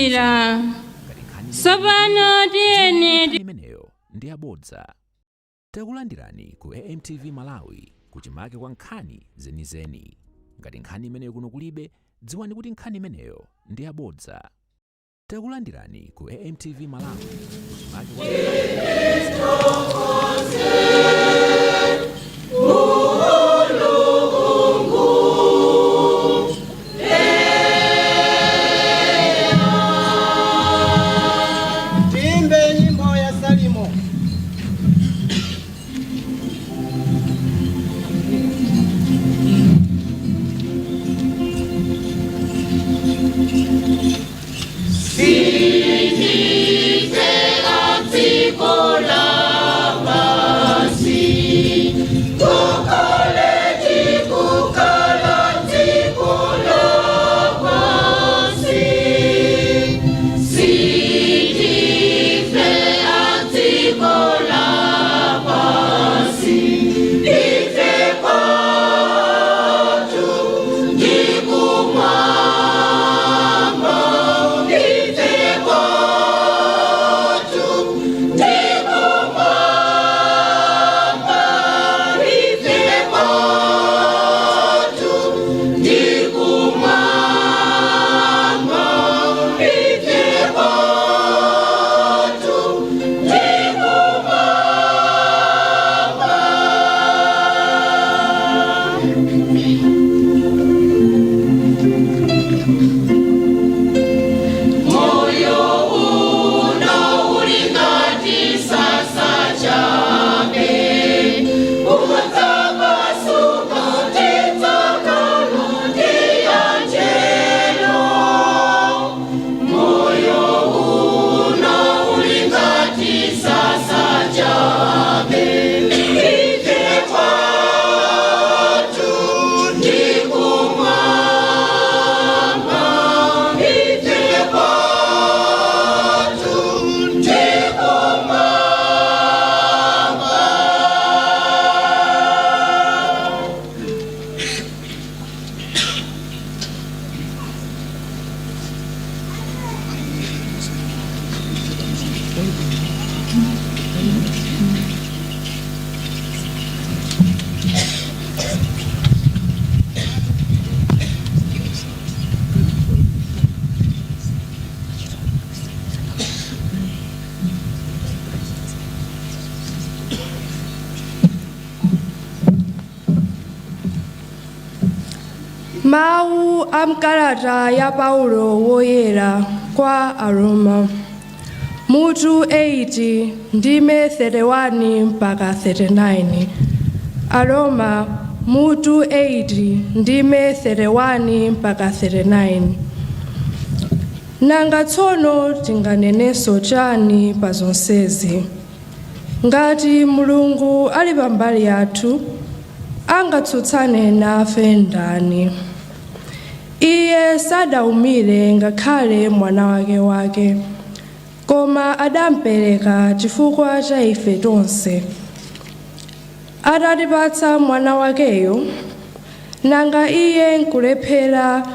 njira. Ngati nkhani Tsopano tiyeni nkhani imeneyo ndi yabodza. Takulandirani ku AMTV Malawi, kuchimake kwa nkhani zenizeni. Ngati nkhani imeneyo kuno kulibe, dziwani kuti nkhani imeneyo ndi yabodza. Takulandirani ku AMTV Malawi, kuchimake kwa Tiimbe nyimbo ya Salimo. Mawu a mkalata ya Paulo woyera kwa Aroma, mutu 8, ndime 31 mpaka 39. Aroma mutu 8, ndime 31 mpaka 39. Nanga tsono tinganenenso chani pa zonsezi? Ngati Mulungu ali pambali yathu, angatsutsane nafe ndani? Iye sadawumire ngakhale mwana wake wake, koma adampereka chifukwa cha ife tonse. Atatipatsa mwana wakeyo, nanga iye nkulephera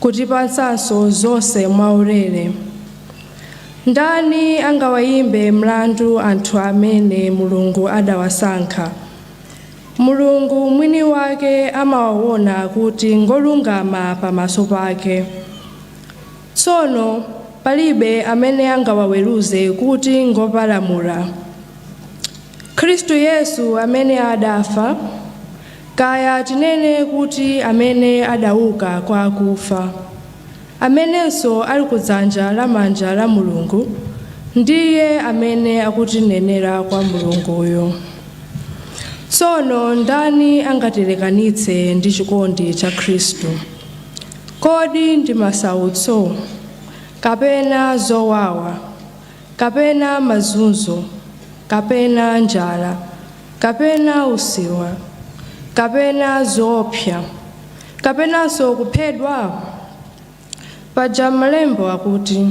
kutipatsanso zonse mwaulere? Ndani angawayimbe mlandu anthu amene Mulungu adawasankha? Mulungu mwini wake amawaona kuti ngolungama pamaso pake. Tsono palibe amene angawaweruze kuti ngopalamula. Khristu Yesu amene adafa, kaya tinene kuti amene adauka kwa akufa, amenenso ali kudzanja lamanja la Mulungu, ndiye amene akutinenera kwa Mulunguyo. Tsono ndani angatilekanitse ndi chikondi cha Khristu? Kodi ndi masautso, kapena zowawa, kapena mazunzo, kapena njala, kapena usiwa, kapena zoopsa, kapenanso kuphedwa? Paja malembo akuti,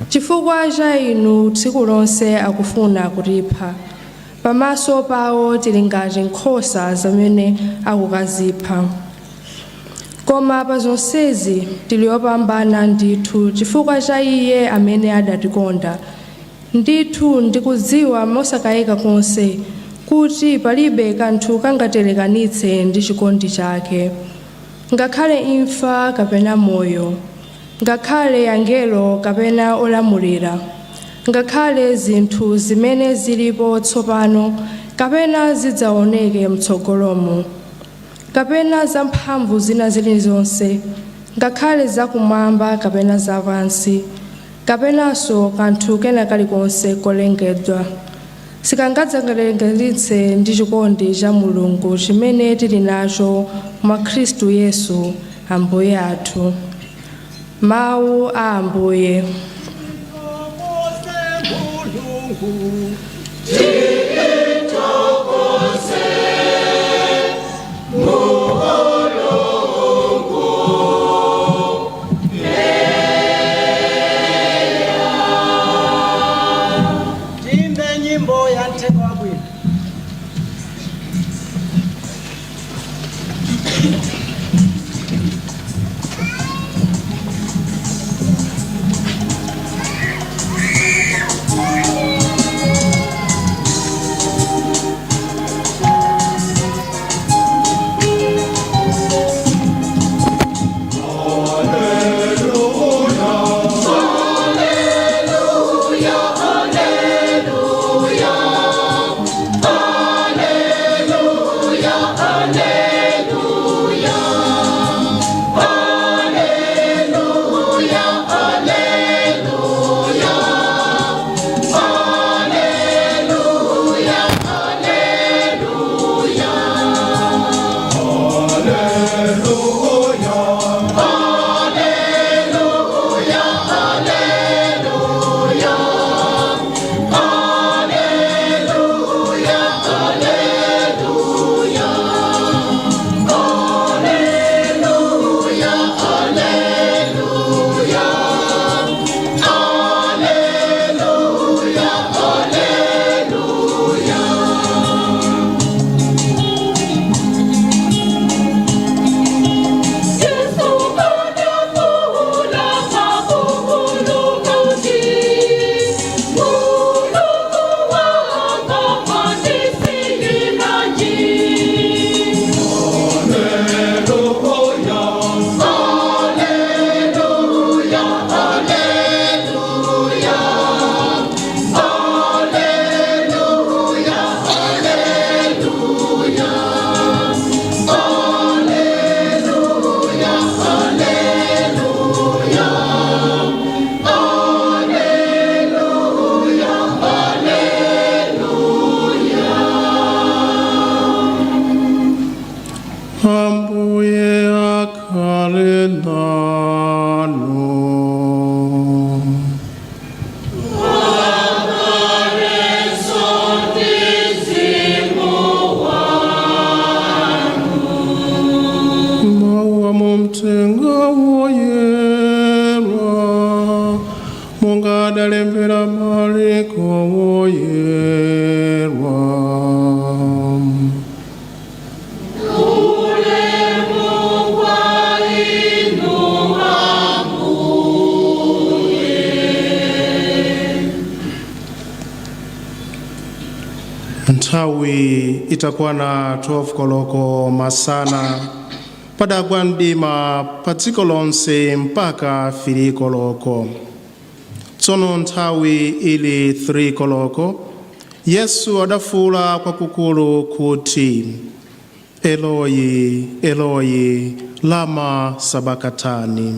"Chifukwa cha inu tsiku lonse akufuna kutipha. Pamaso pawo tili ngati nkhosa zamene akukazipha." Koma pa zonsezi tili opambana ndithu chifukwa cha Iye amene adatikonda. Ndithu ndikudziwa mosakayika konse kuti palibe kanthu kangatilekanitse ndi chikondi chake, ngakhale imfa kapena moyo, ngakhale angelo kapena olamulira, ngakhale zinthu zimene zilipo tsopano kapena zidzaoneke mtsogolomo, kapena zamphamvu zina zilizonse, ngakhale zakumwamba kapena zapansi, kapenanso kanthu kena kalikonse kolengedwa, sikangadzatilekanitse ndi chikondi cha Mulungu chimene tili nacho mwa Khristu Yesu Ambuye athu. Mawu a Ambuye. Mulungu. Tiimbe nyimbo ya mthenga wabwino. Ambuye akhale nanu. Mawu a mu mthenga woyera monga adalembera Mariko woyera. Nthawi itakwana 12 koloko masana, padagwa mdima pa dziko lonse mpaka 3 koloko. Tsono nthawi ili 3 koloko, Yesu adafuwula kwakukulu kuti, "Eloi, Eloi, lama sabakatani?"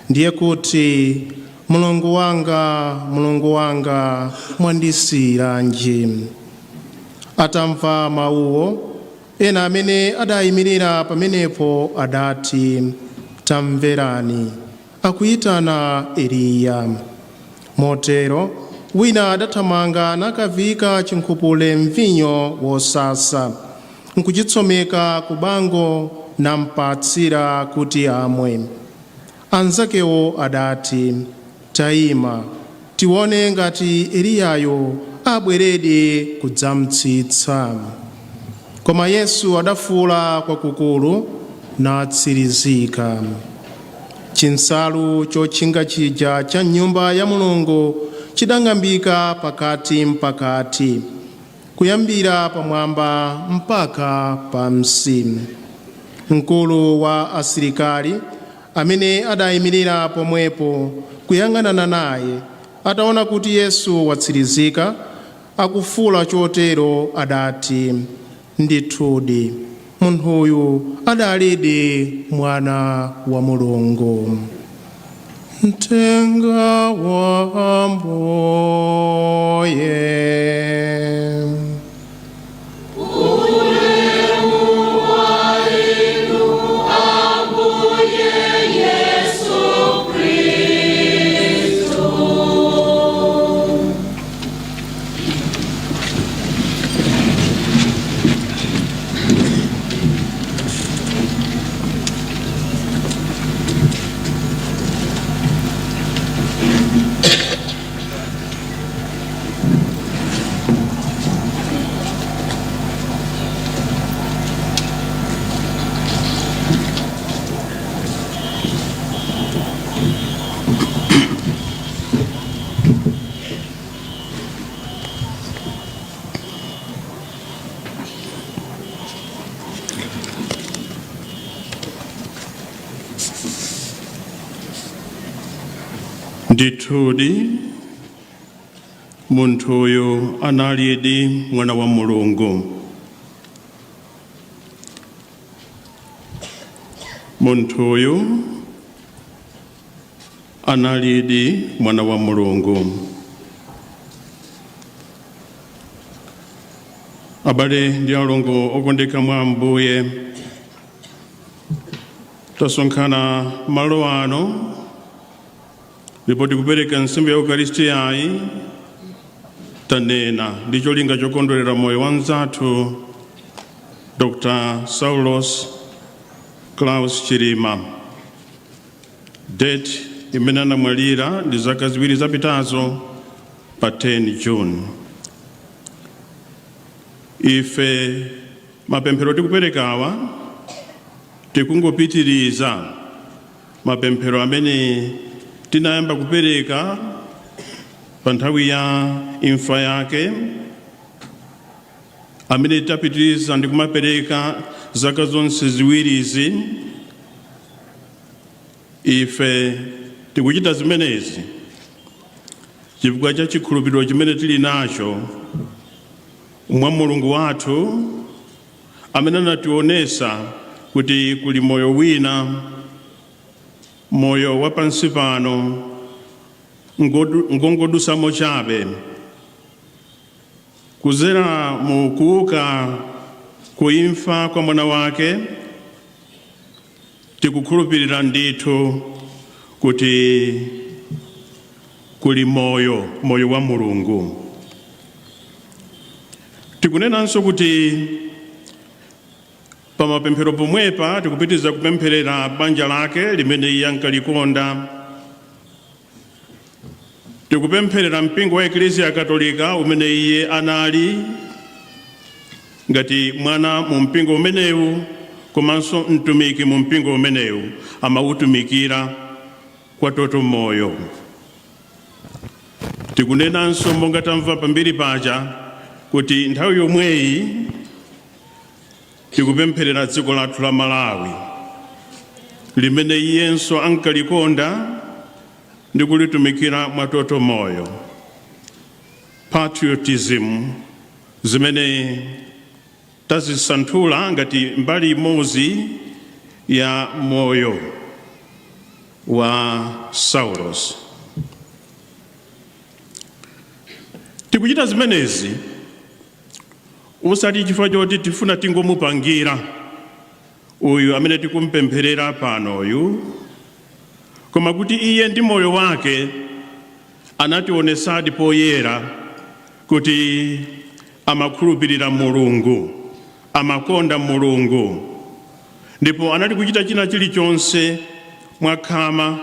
Ndiye kuti, "Mulungu wanga, Mulungu wanga, mwandisiyiranji?" Atamva mawuwo, ena amene adayimirira pamenepo adati, "Tamverani, akuyitana Eliya." Motero wina adathamanga nakaviyika chinkhupule mvinyo wosasa, nkuchitsomeka ku bango, nampatsira kuti amwe. Anzakewo adati, "Tayima, tione ngati Eliyayo abweredi kudzamtsitsa." Koma Yesu adafuwula kwakukulu Natsirizika. Chinsalu chotchinga chija cha nyumba ya Mulungu chidang'ambika pakati mpakati, kuyambira pamwamba mpaka pansi. Mkulu wa asilikali amene adayimirira pomwepo kuyang'anana naye, ataona kuti Yesu watsirizika akufuula chotero, adati, "Ndithudi munthuyu adalidi Mwana wa Mulungu." Mthenga wa Ambuye. Ndithudi munthuyu analidi Mwana wa Mulungu. Munthuyu analidi Mwana wa Mulungu. Abale ndi alongo okondeka mwa Ambuye, tasonkhana malo ano ndipo tikupereka nsembe ya Ukaristiyayi, tanena ndi cholinga chokondwerera moyo wa mnzathu Dr. Saulos Klaus Chilima. Date imene anamwalira ndi zaka 2 zapitazo pa 10 June. Ife mapemphero tikuperekawa tikungopitiriza mapemphero amene tinayamba kupereka pa nthawi ya imfa yake, amene tapitiriza ndi kumapereka zaka zonse ziwirizi. Ife tikuchita zimenezi chifukwa cha chikhulupiriro chimene tili nacho mwa Mulungu wathu amene anationesa kuti kuli moyo wina, moyo wa pansi pano ngongodusamo chabe. Kuzera mu kuuka kuimfa kwa Mwana wake, tikukhulupirira ndithu kuti kuli moyo, moyo wa Mulungu. Tikunenanso kuti pamapemphero pomwepa tikupitiriza kupempherera banja lake limene iye ankalikonda, tikupempherera mpingo wa Eklesia Katolika umene iye anali ngati mwana mu mpingo umenewu, komanso mtumiki mu mpingo umenewu, amautumikira kwatoto moyo. Tikunenanso, monga tamva pambiri paja, kuti nthawi yomweyi tikupempherera dziko lathu la Malawi limene iyenso ankalikonda ndi kulitumikira mwatoto moyo. Patriotism, zimene tazisanthula ngati mbali imodzi ya moyo wa Saulos. Tikuchita zimenezi usati chifukwa choti tifuna tingomupangira uyu amene tikumpempherera panoyu, koma kuti iye ndi moyo wake anationesadi poyera kuti amakhulupirira Mulungu, amakonda Mulungu, ndipo anali kuchita china chilichonse mwakhama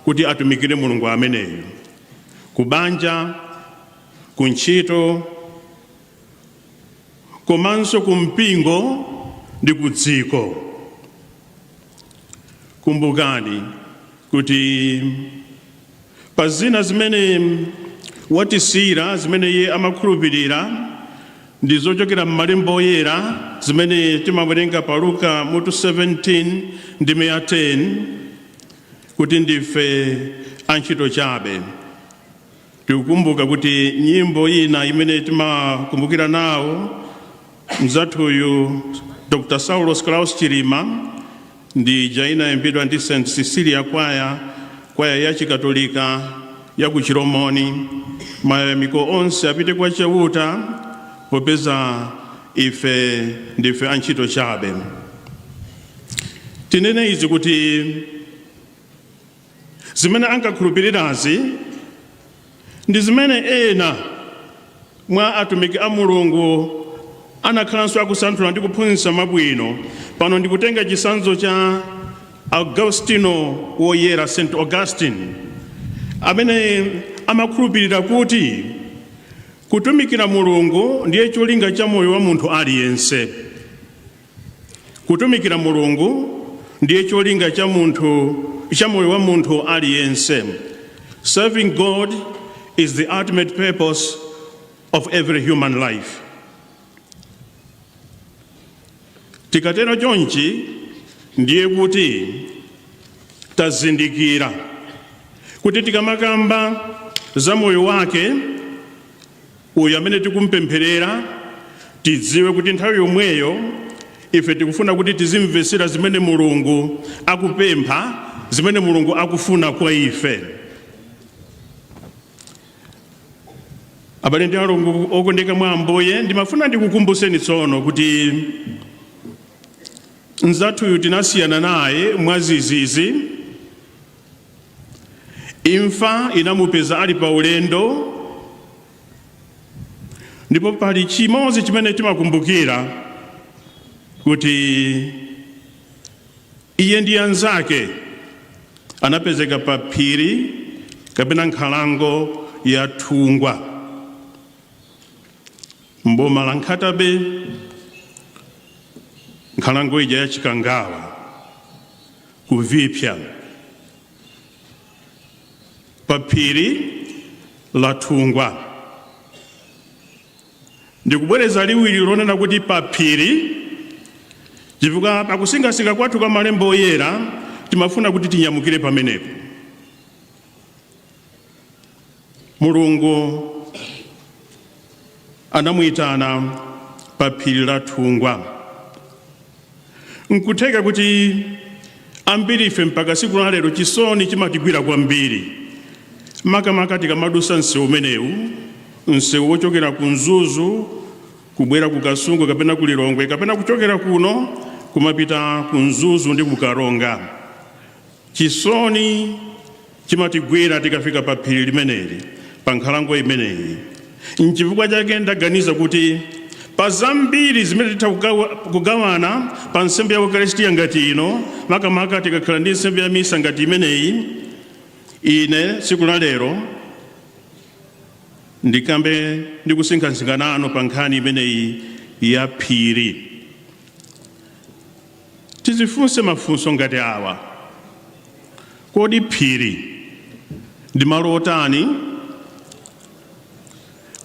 kuti atumikire Mulungu ameneyu, kubanja, kuntchito, komanso kumpingo ndi ku dziko. Kumbukani kuti pa zina zimene watisiyira, zimene iye amakhulupirira, ndi zochokera m'malemba oyera zimene timawerenga pa Luka mutu 17 ndime ya 10, kuti ndife antchito chabe. Tikukumbuka kuti nyimbo ina imene timakumbukira nawo mzathuyu Dr. Saulos Klaus Chilima ndi ija inayimbidwa ndi St Cecilia Kwaya, kwaya ya Chikatolika ya ku Chilomoni: "Mayamiko onse apite kwa Chauta, popeza ife ndife antchito chabe." Tinene izi kuti zimene ankakhulupirirazi ndi zimene ena mwa atumiki a Mulungu anakhalanso akusanthula ndi kuphunzitsa mabwino. Pano ndikutenga chitsanzo cha Augustino Woyera, St Augustine, amene amakhulupirira kuti kutumikira Mulungu ndiye cholinga cha moyo wa munthu aliyense. Kutumikira Mulungu ndiye cholinga cha munthu, cha moyo wa munthu aliyense. Serving God is the ultimate purpose of every human life. Tikatero chonchi, ndiye kuti tazindikira kuti tikamakamba za moyo wake uyu amene tikumpempherera, tidziwe kuti nthawi yomweyo ife tikufuna kuti tizimvetsera zimene Mulungu akupempha, zimene Mulungu akufuna kwa ife. Abale ndi alongo okondeka mwa Ambuye, ndimafuna ndikukumbuseni tsono kuti mzathuyu tinasiyana naye mwazizizi. Imfa inamupeza ali pa ulendo, ndipo pali chimodzi chimene timakumbukira, kuti iye ndi anzake anapezeka pa phiri kapena nkhalango ya Thungwa mboma la Nkhata Bay, nkhalango ija ya Chikangawa kuvipya, pa phiri la Thungwa. Ndikubwereza liwiri lonena kuti pa phiri, chifukwa pakusinkhasinkha kwathu kwa malemba oyera timafuna kuti tinyamukire pamenepo. Mulungu anamuyitana pa phiri la Thungwa. Nkutheka kuti ambiri ife mpaka siku la lero chisoni chimatigwira kwambiri, makamaka tikamadusa msewu umenewu, msewu wochokera ku Mzuzu kubwera ku Kasungu kapena ku Lilongwe, kapena kuchokera kuno kumapita ku Mzuzu ndi ku Karonga. Chisoni chimatigwira tikafika pa phiri limeneli, pa nkhalango imeneyi. Nchifukwa chake ndaganiza kuti pa zambiri zimene titha kugawana pa nsembe ya Ukaristiya ngati ino, makamaka tikakhala ndi nsembe ya misa ngati imeneyi, ine tsiku la lero ndikambe ndikusinkhasinkha nanu pa nkhani imeneyi ya phiri. Tizifunse mafunso ngati awa: Kodi phiri ndi malo otani?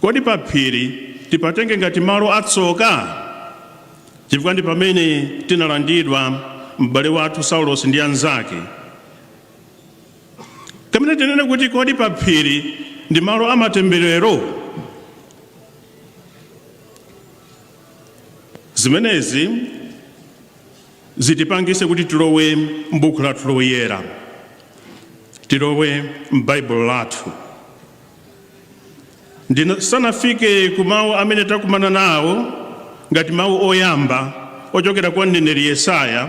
Kodi pa phiri tipatenge ngati malo atsoka, chifukwa ndi pamene tinalandidwa m'bale wathu Saulos ndi anzake? Kapena tinene kuti kodi pa phiri ndi malo amatemberero? Zimenezi zitipangise kuti tilowe m'buku lathu loyera, tilowe m'Baibulo lathu. Ndisanafike ku mawu amene takumana nawo ngati mawu oyamba ochokera kwa mneneri Yesaya,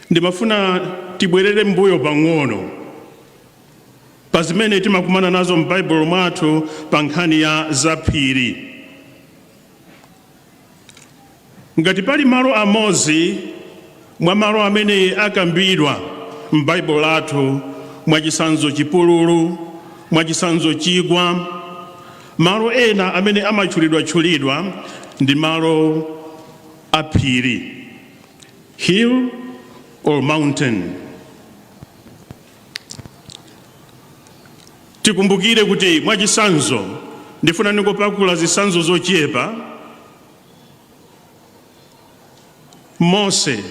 ndimafuna tibwerere mbuyo pang'ono pa zimene timakumana nazo m'Baibulo mwathu pa nkhani ya zaphiri. Ngati pali malo amodzi mwa malo amene akambidwa m'Baibulo lathu, mwachitsanzo chipululu, mwachitsanzo chigwa, malo ena amene amatchulidwatchulidwa ndi malo a phiri, hill. or mountain. Tikumbukire kuti mwachisanzo, ndifuna ndingopakula zisanzo zochepa. Mose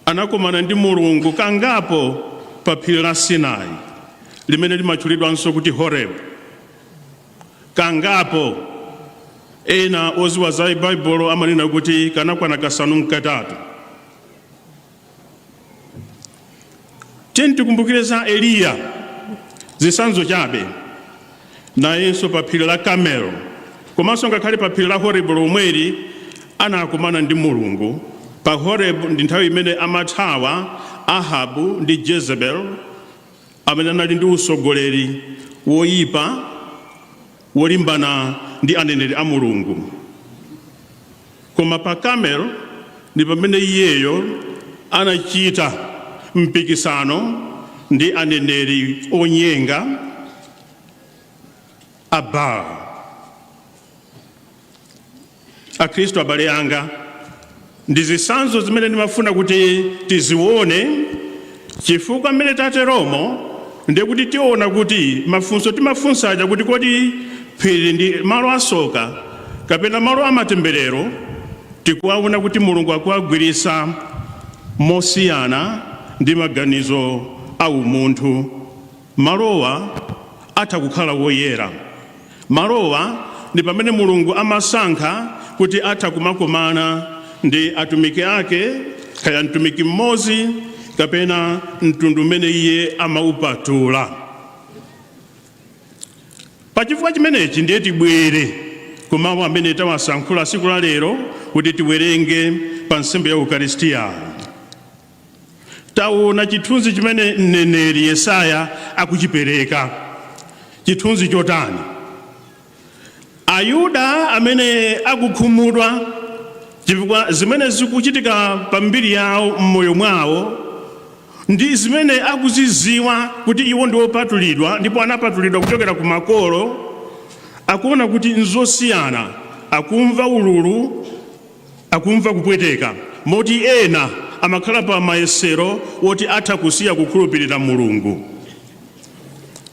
anakumana ndi Mulungu kangapo pa phiri la Sinai, limene limatchulidwanso kuti Horeb. Kangapo, ena oziwa za Baibulo amanena kuti kanakwana kasanu nkatatu. Tiyeni tikumbukire za Eliya, zisanzo chabe, nayenso pa phiri la Kamelo komanso ngakhale pa phiri la Horebu lomweli anakumana ndi Mulungu. Pa Horebu ndi nthawi imene amathawa Ahabu ndi Jezebel, amene anali ndi usogoleri woyipa wolimbana ndi aneneri a Mulungu. Koma pa Kamelo ndi pamene iyeyo anachita mpikisano ndi aneneri onyenga a Baal. Akhristu abale anga, ndi zitsanzo zimene ndimafuna kuti tizione, chifukwa mmene tateromo ndiye kuti tiona kuti mafunso timafunsa aja kuti kodi phiri ndi malo asoka kapena malo amatemberero, tikuwaona kuti Mulungu akuwagwiritsa mosiyana ndi maganizo a umunthu. Malowa atha kukhala woyera. Malowa ndi pamene Mulungu amasankha kuti atha kumakumana ndi atumiki ake, kaya mtumiki mmodzi kapena mtundu umene iye amaupatula. Pachifukwa chimenechi ndiye tibwere ku mawu amene tawasankhula tsiku la lero kuti tiwerenge pa nsembe ya Ukaristiya. Taona chithunzi chimene mneneri Yesaya akuchipereka. Chithunzi chotani? Ayuda amene akukhumudwa chifukwa zimene zikuchitika pa mbiri yawo m'moyo mwawo ndi zimene akuziziwa kuti iwo ndi opatulidwa ndipo anapatulidwa kuchokera ku makolo, akuona kuti nzosiyana, akumva ululu, akumva kupweteka, moti ena amakhala pa mayesero woti atha kusiya kukhulupirira Mulungu.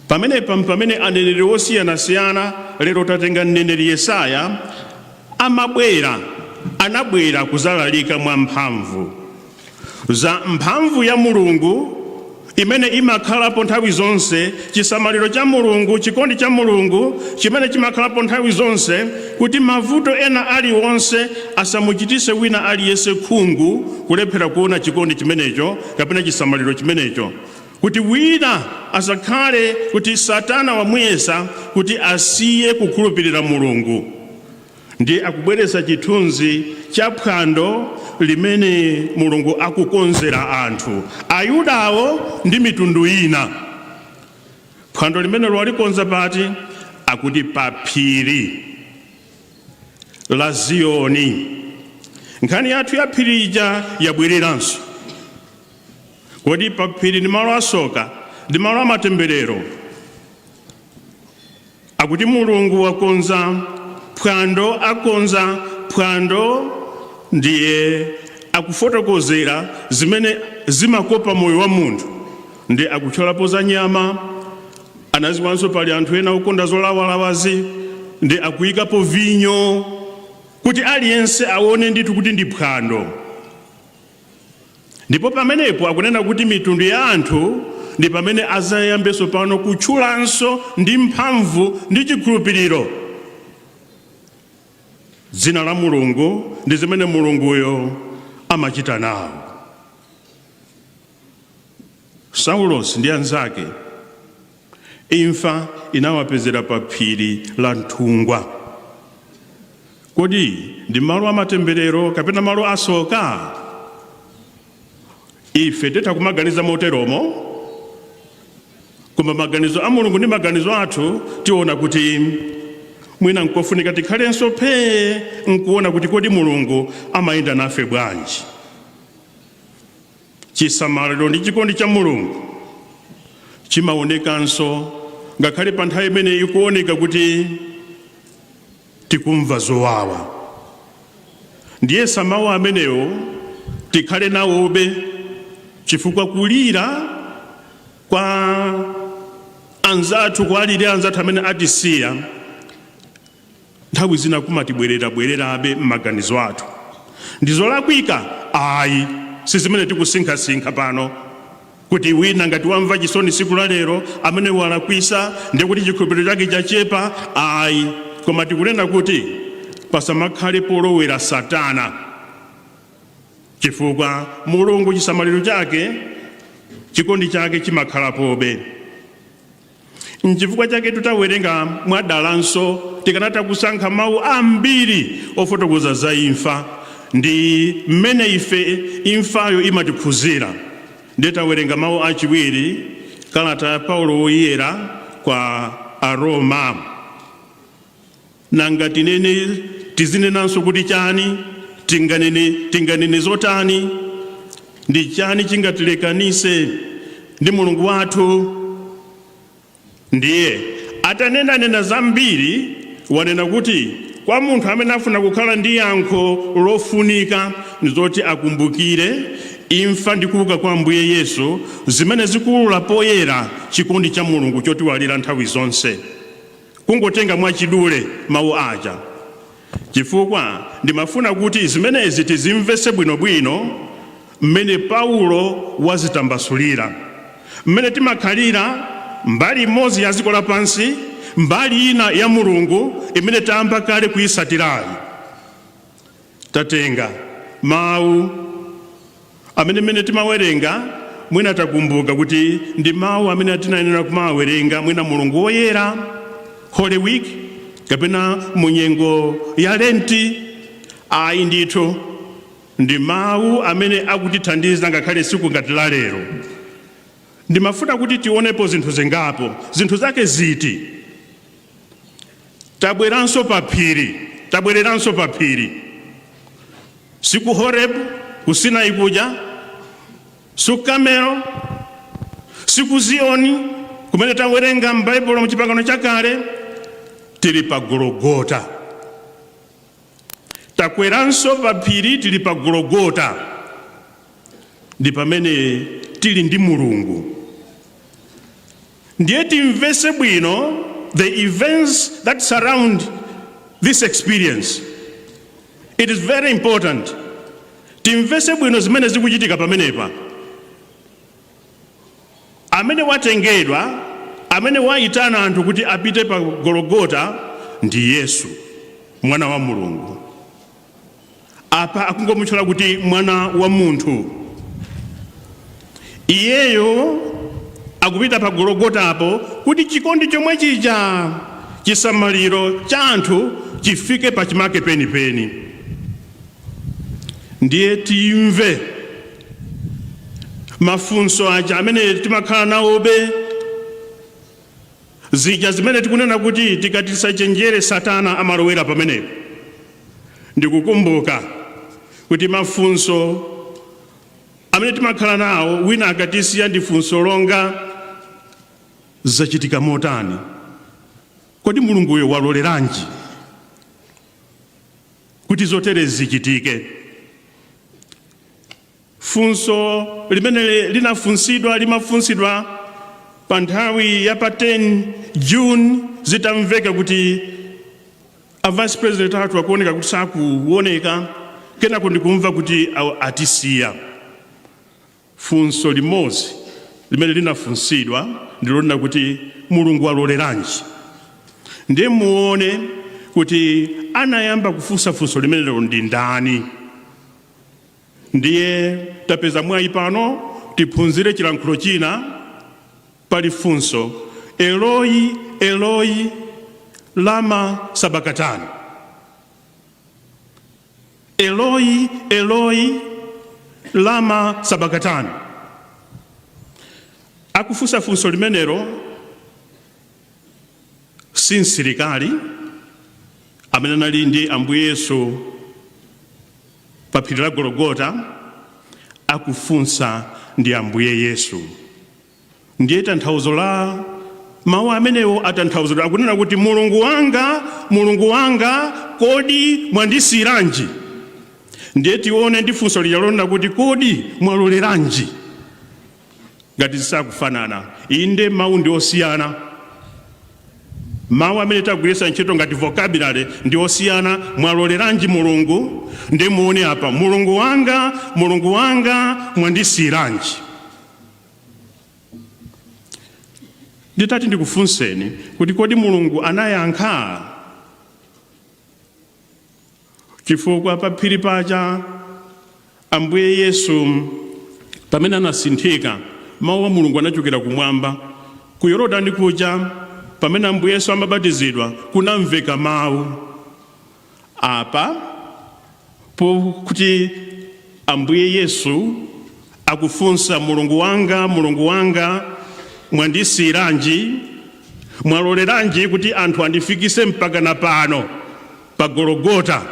Pamenepa pamene aneneri osiyanasiyana, lero tatenga mneneri Yesaya, amabwera, anabwera kuzalalika mwamphamvu za mphamvu ya Mulungu imene imakhalapo nthawi zonse, chisamaliro cha Mulungu, chikondi cha Mulungu chimene chimakhalapo nthawi zonse, kuti mavuto ena aliwonse asamuchitise wina aliyense khungu kulephera kuona chikondi chimenecho kapena chisamaliro chimenecho, kuti wina asakhale kuti Satana wamuyesa kuti asiye kukhulupirira Mulungu. Ndiye akubweretsa chithunzi cha phwando limene Mulungu akukonzera anthu, Ayudawo ndi mitundu ina. Phwando limenelo walikonza pati? Akuti pa phiri la Ziyoni. Nkhani yathu ya phiri ija yabwereranso. Kodi pa phiri ndi malo asoka, ndi malo amatemberero? Akuti Mulungu wakonza phwando, akonza phwando. Ndiye akufotokozera zimene zimakopa moyo wa munthu, ndi akutchulapo za nyama, anaziwanso pali anthu ena okonda zolawalawazi, ndi akuyikapo vinyo kuti aliyense aone ndithu kuti ndi phwando. Ndipo pamenepo akunena kuti mitundu ya anthu ndi pamene azayambenso pano kutchulanso ndi mphamvu ndi chikhulupiriro dzina la Mulungu ndi zimene Mulunguyo amachita nawo. Saulosi ndi anzake imfa inawapezera pa phiri la Nthungwa. Kodi ndi malo amatemberero kapena malo asoka? Ife titha kumaganiza moteromo, koma maganizo a Mulungu ndi maganizo athu tiona kuti mwina nkofunika tikhalenso phee nkuona kuti kodi Mulungu amayenda nafe bwanji. Chisamaliro ndi chikondi cha Mulungu chimaonekanso ngakhale pa nthawi imene ikuoneka kuti tikumva zowawa. Ndiye mawu amenewo. Tikhale nawobe, chifukwa kulira kwa anzathu, kuwalira anzathu amene atisiya, nthawi zina kumatibwerera-bwererabe m'maganizo athu. Ndizolakwika? Ayi, si zimene tikusinkhasinkha pano, kuti wina ngati wamva chisoni siku la lero, amene walakwisa, ndiye kuti chikhulupiriro chake chachepa. Ayi, koma tikunena kuti pasamakhale polowera Satana, chifukwa Mulungu chisamaliro chake, chikondi chake chimakhalapobe. Nchifukwa chake tutawerenga mwadalanso, tikanatha kusankha mawu ambiri ofotokoza za imfa ndi mmene ife imfayo imatikhuzira. Ndiye tawerenga mawu achiwiri, kalata ya Paulo Woyera kwa Aroma. Nanga tinene, tizinenanso kuti chani? Tinganene zotani? Ndi chani chingatilekanise ndi Mulungu wathu? Ndiye atanenanena zambiri, wanena kuti kwa munthu amene afuna kukhala ndi yankho lofunika, ndizoti akumbukire imfa ndi kuuka kwa Ambuye Yesu, zimene zikuwulula poyera chikondi cha Mulungu chotiwalira nthawi zonse. Kungotenga mwachidule mawu aja, chifukwa ndimafuna kuti zimenezi tizimvese bwinobwino mmene Paulo wazitambasulira, mmene timakhalira mbali imodzi ya dziko lapansi, mbali ina ya Mulungu imene tayamba kale kuyisatirayi. Tatenga mawu amene mmene timawerenga, mwina takumbuka kuti ndi mawu amene tinayenera kumawerenga mwina Mulungu Woyera, Holy Week, kapena munyengo ya Lenti. Ayi ndithu, ndi mawu amene akutithandiza ngakhale siku ngati la lero. Ndimafuna kuti tionepo zinthu zingapo. Zinthu zake ziti? Tabweranso pa phiri, tabwereranso pa phiri, siku Horeb, ku Sinai kuja, siku Kamelo, siku Ziyoni kumene tawerenga m'Baibulo mu Chipangano Chakale. Tili pa Gologota. Takweranso pa phiri, tili pa Gologota, ndi pamene tili ndi Mulungu. Ndiye timvese bwino the events that surround this experience. It is very important timvese bwino zimene zikuchitika pamenepa. Amene watengedwa, amene wayitana anthu kuti apite pa Gologota ndi Yesu, mwana wa Mulungu. Apa akungomutchula kuti mwana wa munthu. Iyeyo akupita pa Gologotapo kuti chikondi chomwe chija, chisamaliro cha anthu chifike pachimake penipeni. Ndiye timve mafunso aja amene timakhala nawobe, zija zimene tikunena kuti tikati tisachenjere, Satana amalowera pamenepo. Ndikukumbuka kuti mafunso amene timakhala nawo wina akatisiya ndi funso longa, "Zachitika motani? Kodi Mulunguyo waloleranji kuti zotere zichitike?" Funso limene linafunsidwa, limafunsidwa pa nthawi ya pa 10 June, zitamveka kuti a vice president athu akuoneka kuti sakuoneka, kenako ndikumva kuti atisiya. Funso limodzi limene linafunsidwa ndilonena kuti, "Mulungu aloleranji?" Ndiye muone kuti anayamba kufunsa funso limenelo ndi ndani. Ndiye tapeza mwayi pano tiphunzire chilankhulo china. Pali funso, "Eloi, Eloi, lama sabakatani? Eloi, Eloi, lama sabakatani?" Akufunsa funso limenelo si msilikali amene anali ndi Ambuye Yesu pa phiri la Gologota. Akufunsa ndi Ambuye Yesu. Ndiye tanthauzo la mawu amenewo atanthauzidwa, akunena kuti, "Mulungu wanga, Mulungu wanga, kodi mwandisiyiranji?" Ndiye tione ndi funso lija lonena kuti, kodi mwaloleranji ngati zisakufanana? Inde, mawu ndi osiyana, mawu amene tagwiritsa ntchito ngati vocabulary ndi osiyana. Mwaloleranji, Mulungu? Ndi muone apa: "Mulungu wanga, Mulungu wanga, mwandisiyiranji?" Nditati ndikufunseni kuti, kodi Mulungu anayankha? Chifukwa pa phiri paja Ambuye Yesu pamene anasinthika, mawu a Mulungu anachokera kumwamba. Ku Yorodani kuja pamene Ambuye Yesu amabatizidwa, kunamveka mawu. Apa pokuti Ambuye Yesu akufunsa, "Mulungu wanga, Mulungu wanga, mwandisiyiranji? Mwaloleranji kuti anthu andifikise mpaka na pano pa Gologota,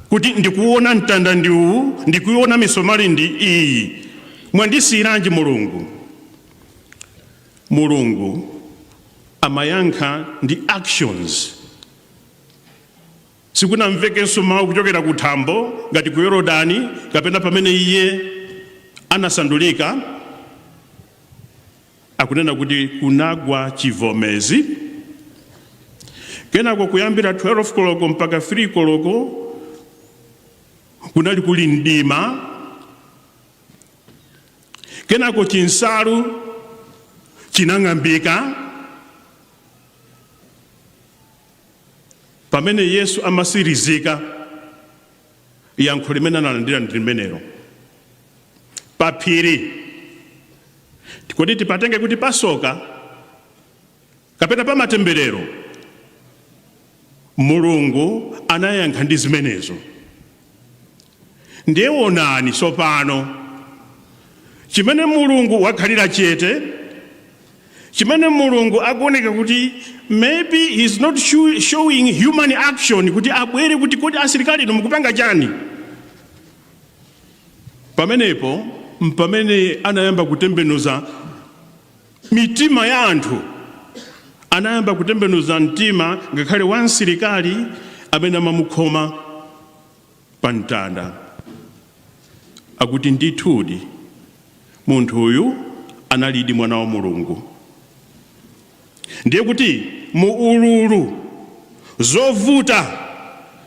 kuti ndikuona mtanda ndi uwu, ndikuiona misomali ndi iyi? Mwandisiyiranji, Mulungu?" Mulungu amayankha ndi actions. Sikunamvekenso mawu kuchokera ku thambo ngati ku Yorodani kapena pamene iye anasandulika. Akunena kuti kunagwa chivomezi. Kenako kuyambira 12 koloko mpaka 3 koloko kunali kuli mdima. Kenako chinsalu chinang'ambika. Pamene Yesu amasirizika, yankho limene analandira ndi limenelo pa phiri. Kodi tipatenge kuti pasoka kapena pa matemberero? Mulungu anayankha ndi zimenezo. Ndiye onani tsopano chimene Mulungu wakhalira chete, chimene Mulungu akuoneka kuti maybe he's not showing human action, kuti abwere kuti, "Kodi asilikali inu mukupanga chani?" Pamenepo mpamene anayamba kutembenuza mitima ya anthu, anayamba kutembenuza mtima ngakhale wa msilikali amene amamukhoma pa mtanda, akuti, "Ndithudi munthu uyu analidi mwana wa Mulungu." Ndiye kuti mu ululu, zovuta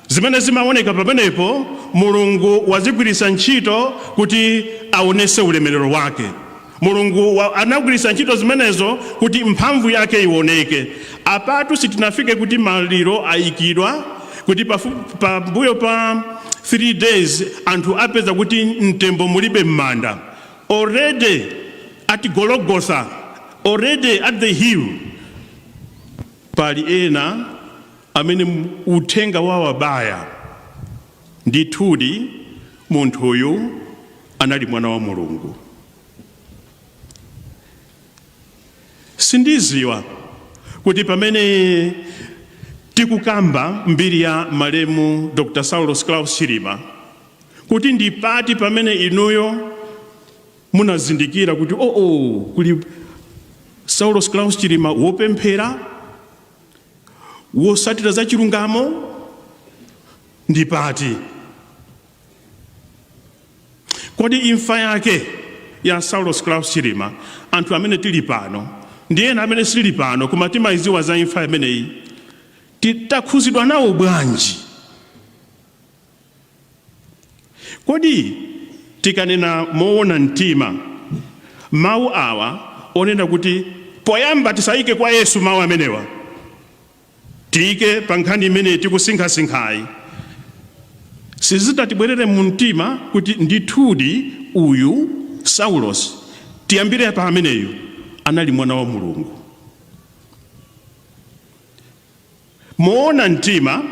zimene zimaoneka pamenepo, Mulungu wazigwiritsa ntchito kuti aonese ulemerero wake. Mulungu anagwiritsa ntchito zimenezo kuti mphamvu yake ioneke. Apatu sitinafike kuti maliro ayikidwa, kuti pambuyo pa 3 days anthu apeza kuti mtembo mulibe m'manda. Already at Golgotha, already at the hill, pali ena amene uthenga wawabaya: ndithudi munthuyu anali mwana wa Mulungu. Sindiziwa kuti pamene tikukamba mbiri ya malemu Dr Saulos Klaus Chilima, kuti ndi pati pamene inuyo munazindikira kuti, oo, kuli Saulos Klaus Chilima wopemphera, wosatira za chilungamo? Ndi pati? Kodi imfa yake ya Saulos Klaus Chilima, anthu amene tili pano ndi ena amene sitili pano koma timayiziwa za imfa imeneyi, takhuzidwa nawo bwanji? Kodi tikanena moona mtima, mawu awa onena kuti poyamba tisayike kwa Yesu, mawu amenewa tiyike pa nkhani imene tikusinkhasinkhayi, sizitatibwerere mu mtima kuti ndithudi uyu Saulos, tiyambire pa ameneyu, anali mwana wa Mulungu? Moona mtima,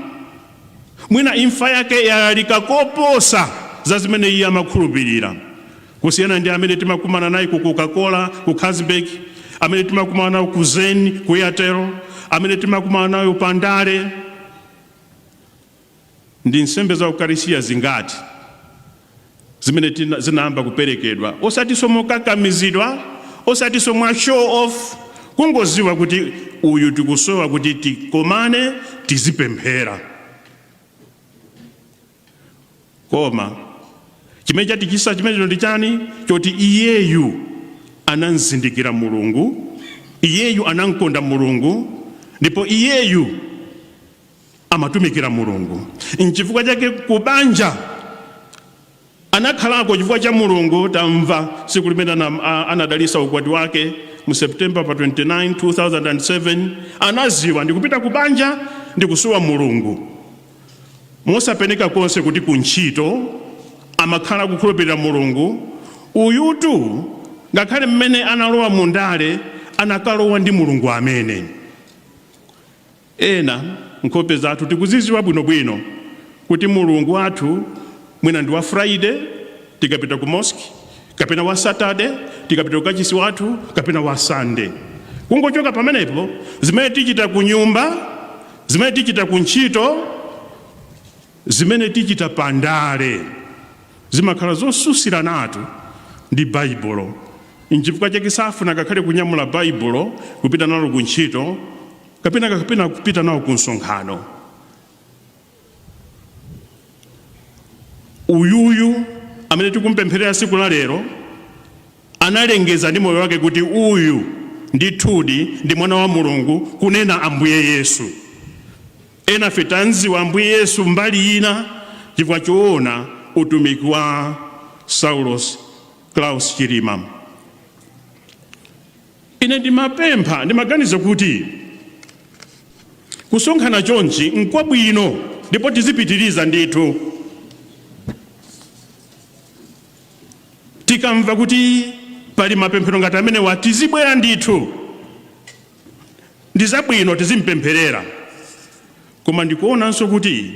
mwina imfa yake yayalika koposa za zimene iye amakhulupirira, kusiyana ndi amene timakumana naye ku Coca-Cola ku Carlsberg, amene timakumana nayo ku Zen, ku Airtel, amene timakumana nayo pandale. Ndi nsembe za Ukarisiya zingati zimene zinayamba kuperekedwa, osatinso mokakamizidwa, osatinso mwa show off, kungoziwa kuti uyu tikusowa kuti tikomane, tizipemphera? Koma Chimene chatichititsa chimenecho ndi chani? Choti iyeyu anamzindikira Mulungu, iyeyu anamkonda Mulungu, ndipo iyeyu amatumikira Mulungu. Nchifukwa chake kubanja anakhalako chifukwa cha Mulungu. Tamva tsiku limene anadalitsa ukwati wake mu September pa 29 2007, anaziwa ndikupita kubanja ndikusowa Mulungu, mosapeneka konse kuti kuntchito amakhala kukhulupirira Mulungu. Uyutu ngakhale mmene analowa mundale, anakalowa ndi Mulungu amene ena nkhope zathu tikuziziwa bwinobwino kuti Mulungu wathu mwina ndi wa Friday tikapita ku mosque, kapena wa Saturday tikapita ku kachisi wathu, kapena wa Sunday. Kungochoka pamenepo, zimene tichita ku nyumba, zimene tichita ku ntchito, zimene tichita pandale zimakhala zosusiranatu ndi Baibulo. Nchifukwa chake safuna ngakhale kunyamula Baibulo kupita nalo ku ntchito kapena kupita nawo ku msonkhano. Uyuyu amene tikumpempherera tsiku la lero analengeza ndi moyo wake kuti uyu ndithudi ndi mwana wa Mulungu, kunena Ambuye Yesu. Enafe tanziwa Ambuye Yesu mbali ina chifukwa choona utumiki wa Saulos Klaus Chilima. Ine ndimapempha, ndimaganiza kuti kusonkhana chonchi nkwabwino ndipo tizipitiriza ndithu. Tikamva kuti pali mapemphero ngati amenewa, tizibwera ndithu, ndi zabwino, tizimpempherera. Koma ndikuonanso kuti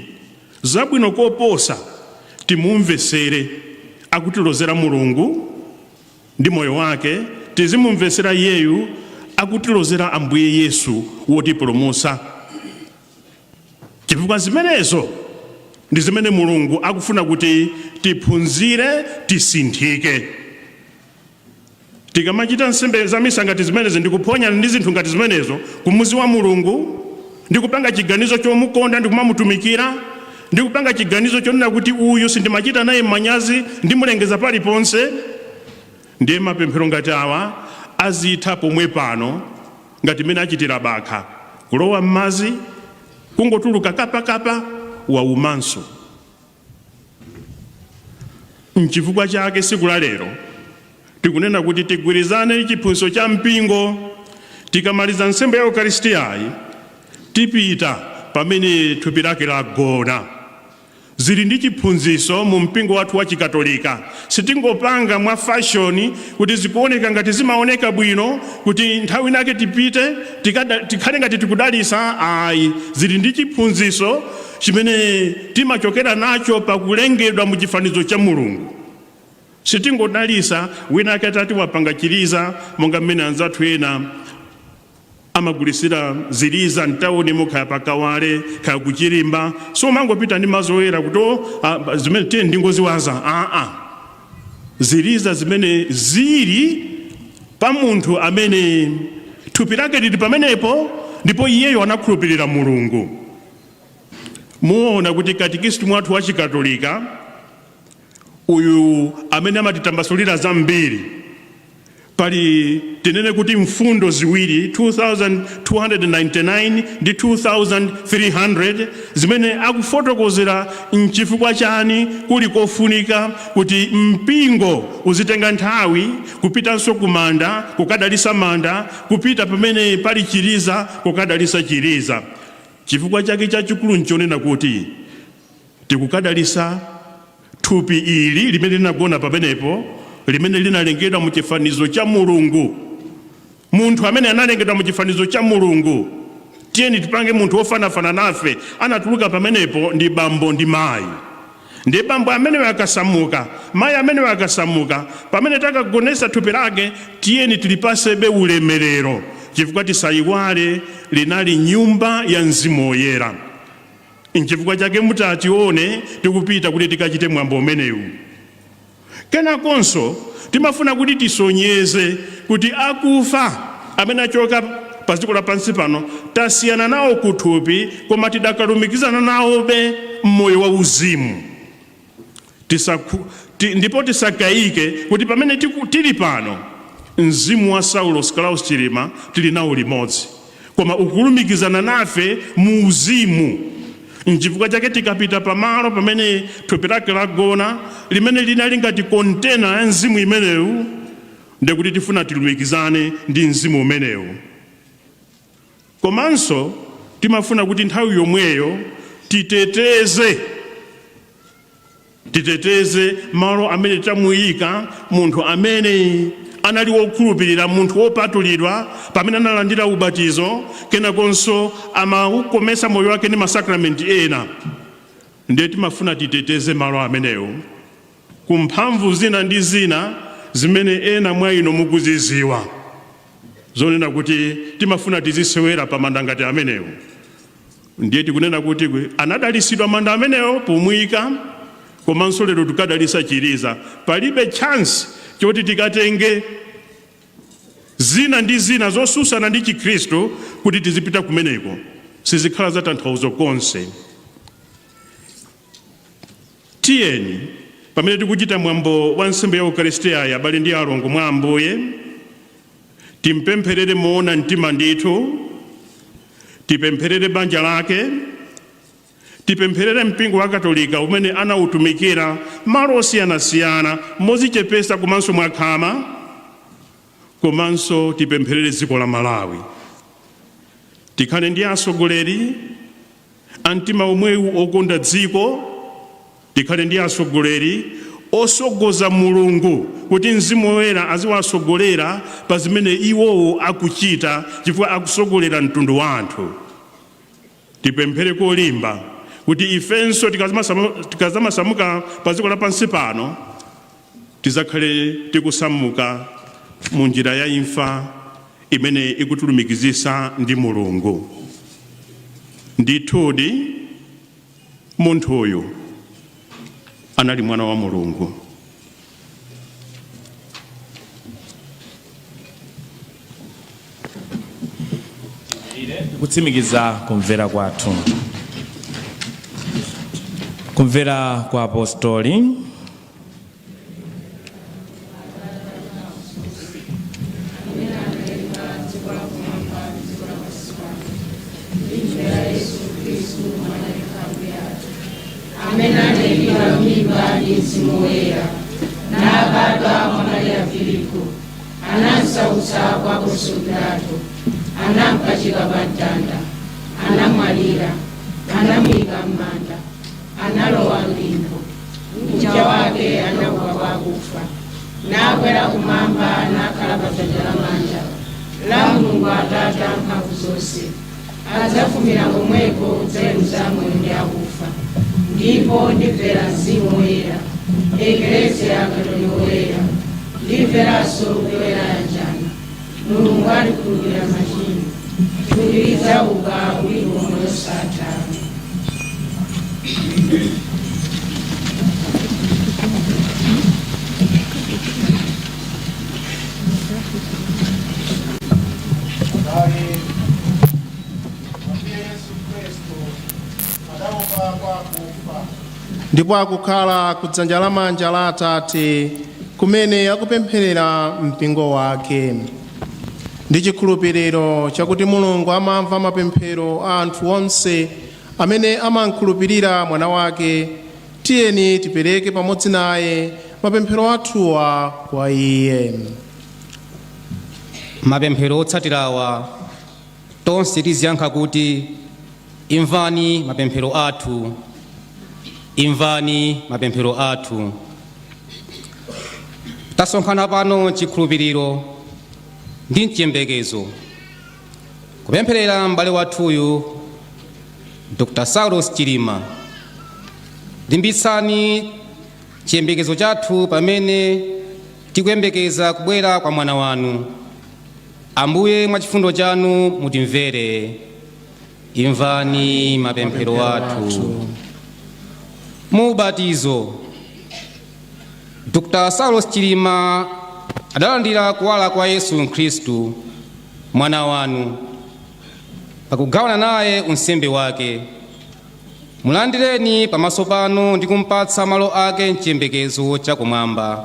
zabwino koposa timumvesere akutilozera Mulungu ndi moyo wake, tizimumvesera iyeyu akutilozera Ambuye Yesu wotipulumutsa, chifukwa zimenezo ndi zimene Mulungu akufuna kuti tiphunzire, tisinthike. Tikamachita nsembe za misa ngati zimenezi ndikuphonyana ndi zinthu ngati zimenezo, kumuziwa Mulungu ndikupanga chiganizo chomukonda ndikumamutumikira, ndikupanga chiganizo chonena kuti uyu sindimachita naye manyazi, ndimulengeza paliponse, ndiye mapemphero ngati awa azitha pomwe pano, ngati mmene achitira bakha kulowa m'madzi, kungotuluka kapakapa waumanso. Nchifukwa chake tsiku la lero tikunena kuti tigwirizane chiphunzitso cha mpingo. Tikamaliza nsembe ya Ukaristiyayi, tipita pamene thupi lake lagona. Zili ndi chiphunzitso mu mpingo wathu wa Chikatolika. Sitingopanga mwa fashoni kuti zikuoneka ngati zimaoneka bwino kuti nthawi inake tipite tikhale ngati tikudalisa. Ayi, zili ndi chiphunzitso chimene timachokera nacho pakulengedwa mu chifanizo cha Mulungu. Sitingodalisa wina ake atati wapanga chiliza, monga mmene anzathu ena amagulisira ziliza mtawuni mukhaya pakawale khaya kuchilimba, so mangopita ndi madzi oyera kuti zimene tiye ndingoziwaza. Aa, ziliza zimene zili pa munthu amene thupi lake lili pamenepo ndipo iyeyo anakhulupirira Mulungu. Muona kuti katikisitu mwathu wa Chikatolika uyu amene amatitambasulira zambiri, pali tinene kuti mfundo ziwiri, 2299 ndi 2300, zimene akufotokozera nchifukwa chani kuli kofunika kuti mpingo uzitenga nthawi kupitanso kumanda kukadalisa manda, kupita pamene pali chiliza kukadalisa chiliza. Chifukwa chake chachikulu nchonena kuti tikukadalisa thupi ili limene linagona pamenepo, limene linalengedwa mu chifanizo cha Mulungu. Munthu amene analengedwa mu chifanizo cha Mulungu, tiyeni tipange munthu wofanafana nafe, anatuluka pamenepo ndi bambo ndi mayi. Ndiye bambo ameneyo akasamuka, mayi ameneyo akasamuka, pamene takagonesa thupi lake, tiyeni tilipasebe ulemerero, chifukwa tisayiwale linali nyumba ya Mzimu Woyera. Nchifukwa chake mutatione tikupita kuti tikachite mwambo umenewu. Kenakonso timafuna kuti tisonyeze kuti akufa amene achoka pa dziko lapansi pano tasiyana nawo kuthupi, koma tidakalumikizana nawobe mmoyo wa uzimu. Ndipo tisakayike kuti pamene tili pano, mzimu wa Saulos Klaus Chilima tili nawo limodzi, koma ukulumikizana nafe mu uzimu. Nchifukwa chake tikapita pamalo pamene thupi lake lagona, limene linali ngati kontena ya mzimu imenewu, ndekuti tifuna tilumikizane ndi mzimu umenewu. Komanso timafuna kuti nthawi yomweyo titeteze malo amene tamuyika munthu amene anali wokhulupirira, munthu wopatulidwa, pamene analandira ubatizo, kenakonso amaukomesa moyo wake ndi masakramenti ena. Ndiye timafuna titeteze malo amenewo ku mphamvu zina ndi zina zimene ena mwa inu mukuziziwa, zonena kuti timafuna tizisewera pa manda ngati amenewo. Ndiye tikunena kuti anadalisidwa manda amenewo pomuyika, komanso lero tikadalisa chiliza. Palibe chance choti tikatenge zina ndi zina zosusana ndi Chikhristu kuti tizipita kumeneko, sizikhala za tanthauzo konse. Tiyeni pamene tikuchita mwambo wa nsembe ya Ukaristiya, abale ndi alongo mwa Ambuye, timpempherere moona mtima ndithu, tipempherere banja lake, tipempherere mpingo wa Katolika umene anautumikira malo osiyanasiyana mozichepesa komanso mwakhama, komanso tipempherere dziko la Malawi. Tikhale ndi atsogoleri a mtima omwewu okonda dziko, tikhale ndi atsogoleri osogoza Mulungu kuti Mzimu Woyera aziwasogolera pa zimene iwowo akuchita, chifukwa akusogolera mtundu wa anthu. Tipemphere kolimba kuti ifenso tikazamasamuka pa dziko lapansi pano, tizakhale tikusamuka mu njira ya imfa imene ikutulumikizisa ndi Mulungu. Ndithudi munthuyu anali mwana wa Mulungu. Kutsimikiza kumvera kwathu, kumvera kwa apostoli. Amene anayikidwa mimba ndi Mzimu Woyera, nabadwa mwa Mariya Virigo, anamsautsa kwa Ponsiyo Pilato, anampachika pa mtanda, anamwalira, anamuyika m'manda, analowa m'limbo, mkucha wake anauka kwa akufa, nakwera kumwamba, nakhala pa dzanja lamanja la Mulungu Atate amphamvu zonse. Adzafumira komweko kudzaweruza amoyo ndi akufa. Ndipo ndimvera Mzimu Woyera, Eklesia Katolika Woyera, ndimveranso kuyoyera yanjana, Mulungu atikhululukira machimo, thupi lidzauka, ulipo moyo wosatha. Abale, Ambuye Yesu Khristu adauka kwa akufa ndipo akukhala kudzanja lamanja la Atate, kumene akupempherera mpingo wake. Ndi chikhulupiriro chakuti Mulungu amamva mapemphero a anthu onse amene amamkhulupirira mwana wake, tiyeni tipereke pamodzi naye mapemphero athuwa kwa iye. Mapemphero otsatirawa tonse tiziyankha kuti, "Imvani mapemphero athu, imvani mapemphero athu." Tasonkhana pano mchikhulupiriro ndi mchiyembekezo kupempherera m'bale wathuyu Dr. Saulos Chilima. Limbitsani chiyembekezo chathu pamene tikuyembekeza kubwera kwa mwana wanu. Ambuye, mwa chifundo chanu mutimvere. Imvani mapemphero athu. Mu ubatizo Dr. Saulos Chilima adalandira kuwala kwa Yesu Khristu mwana wanu pakugawana naye unsembe wake. Mulandireni pamaso panu ndi kumpatsa malo ake mchiyembekezo chakumwamba.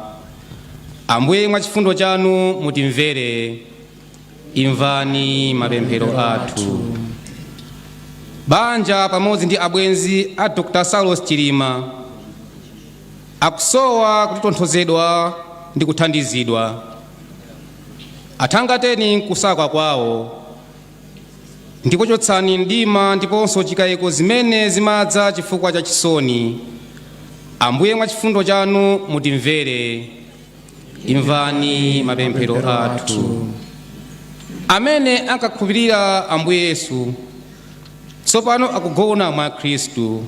Ambuye, mwa chifundo chanu mutimvere. Imvani mapemphero athu. Banja pamodzi ndi abwenzi a Dr. Saulos Chilima akusowa kutonthozedwa ndi kuthandizidwa. Athangateni mkusaka kwawo, ndipo chotsani mdima ndiponso chikayiko zimene zimadza chifukwa cha chisoni. Ambuye, mwa chifundo chanu mutimvere. Imvani mapemphero athu. Amene ankakhulupirira Ambuye Yesu tsopano akugona mwa Khristu.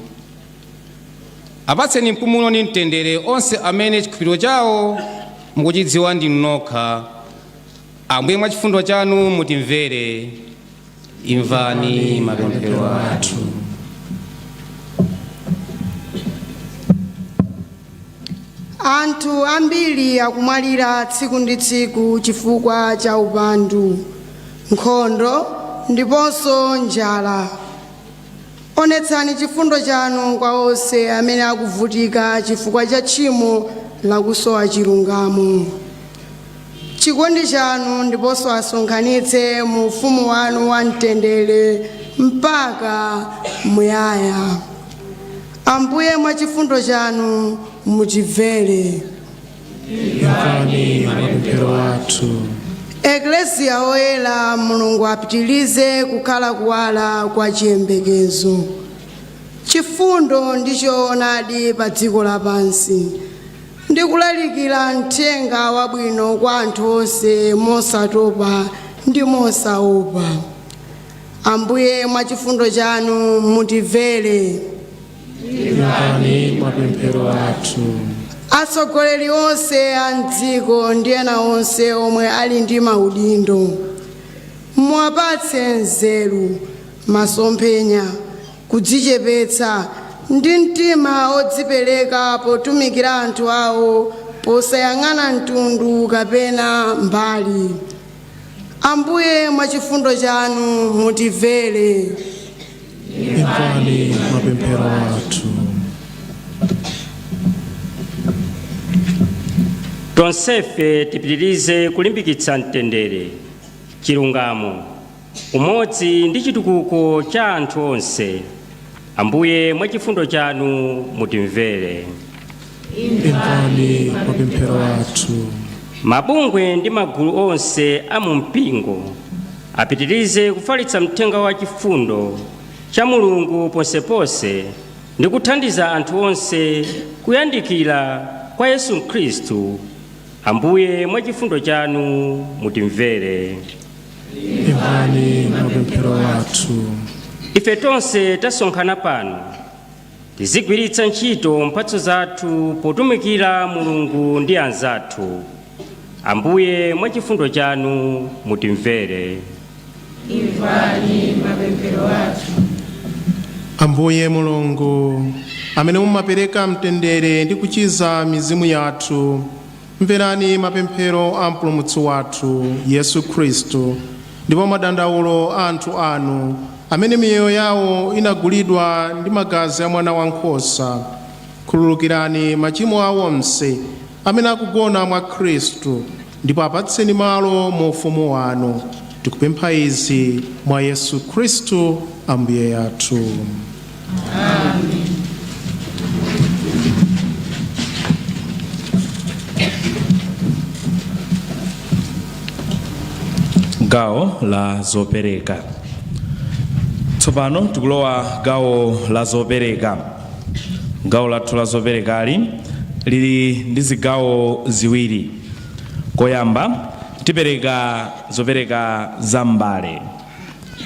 Apatseni mpumulo ndi mtendere onse amene chikhulupiriro chawo mukuchidziwa ndinu nokha. Ambuye, mwa chifundo chanu mutimvere. Imvani mapemphero athu. Anthu ambiri akumwalira tsiku ndi tsiku chifukwa cha upandu, nkhondo ndiponso njala. Onetsani chifundo chanu kwa onse amene akuvutika chifukwa cha tchimo lakusowa chilungamo. Chikondi chanu ndiponso asonkhanitse mu ufumu wanu wa mtendere mpaka muyaya. Ambuye, mwa chifundo chanu mutimvere. Imvani mapemphero athu. Eklesia oyera, Mulungu apitirize kukhala kuwala kwa chiyembekezo, chifundo ndi choonadi pa dziko lapansi, ndi kulalikira mthenga wabwino kwa anthu onse mosatopa ndi mosaopa. Ambuye, mwa chifundo chanu mutimvere. Imvani mapemphero athu. Atsogoleri onse a mdziko ndi ena onse omwe ali ndi maudindo, muwapatse nzeru, masomphenya, kudzichepetsa ndi mtima odzipereka potumikira anthu awo, posayang'ana mtundu kapena mbali. Ambuye, mwa chifundo chanu mutimvere. Imvani mapemphero athu. Tonsefe tipitirize kulimbikitsa mtendere, chilungamo, umodzi ndi chitukuko cha anthu onse. Ambuye, mwa chifundo chanu mutimvere. Imvani mapemphero athu. Mabungwe ndi magulu onse a mu mpingo apitirize kufalitsa mthenga wa chifundo cha Mulungu ponseponse ndi kuthandiza anthu onse kuyandikira kwa Yesu Khristu. Ambuye, mwa chifundo chanu mutimvere. Imvani mapemphero athu. Ife tonse tasonkhana pano tizigwiritsa ntchito mphatso zathu potumikira Mulungu ndi anzathu. Ambuye, mwa chifundo chanu mutimvere. Imvani mapemphero athu. Ambuye Mulungu, amene mumapereka mtendere ndi kuchiza mizimu yathu, mverani mapemphero a Mpulumutsi wathu Yesu Khristu, ndipo madandaulo a anthu anu amene miyoyo yawo inagulidwa ndi magazi a Mwana wankhosa. Khululukirani machimo awo onse amene akugona mwa Khristu, ndipo apatseni malo mu ufumu wanu. Tikupempha izi mwa Yesu Khristu Ambuye athu. Amen. Gawo la zopereka. Tsopano tikulowa gawo la zopereka. Gawo lathu la zoperekali lili ndi zigawo ziwiri. Koyamba tipereka zopereka za mbale.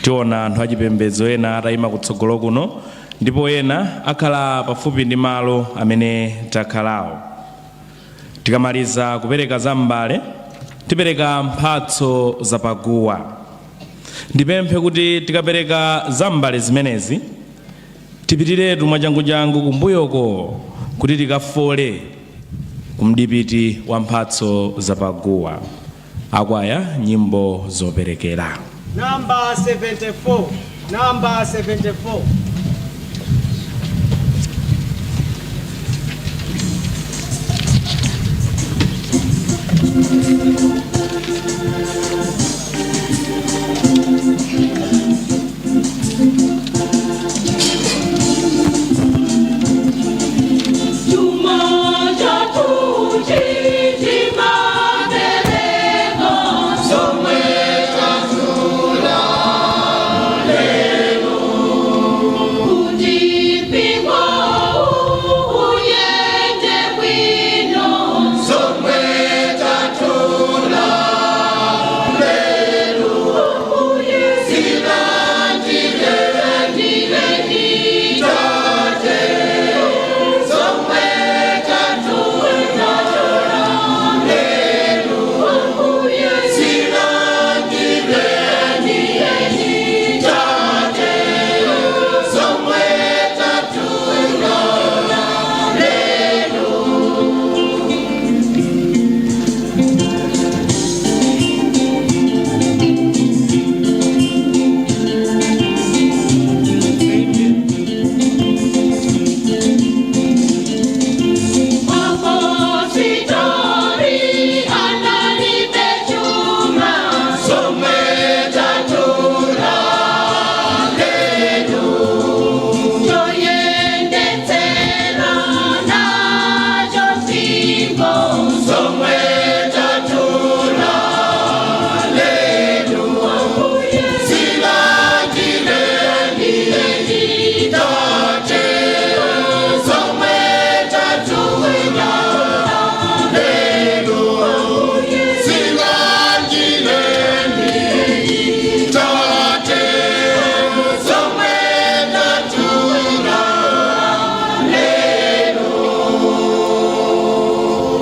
Tiona anthu achipembedzo ena atayima kutsogolo kuno, ndipo ena akhala pafupi ndi malo amene takhalawo. Tikamaliza kupereka za mbale, tipereka mphatso zapaguwa. Ndipemphe kuti tikapereka za mbale zimenezi, tipitiretu mwachanguchangu kumbuyoko kuti tikafole kumdipiti wa mphatso zapaguwa. Akwaya, nyimbo zoperekera. Namba 74, namba 74.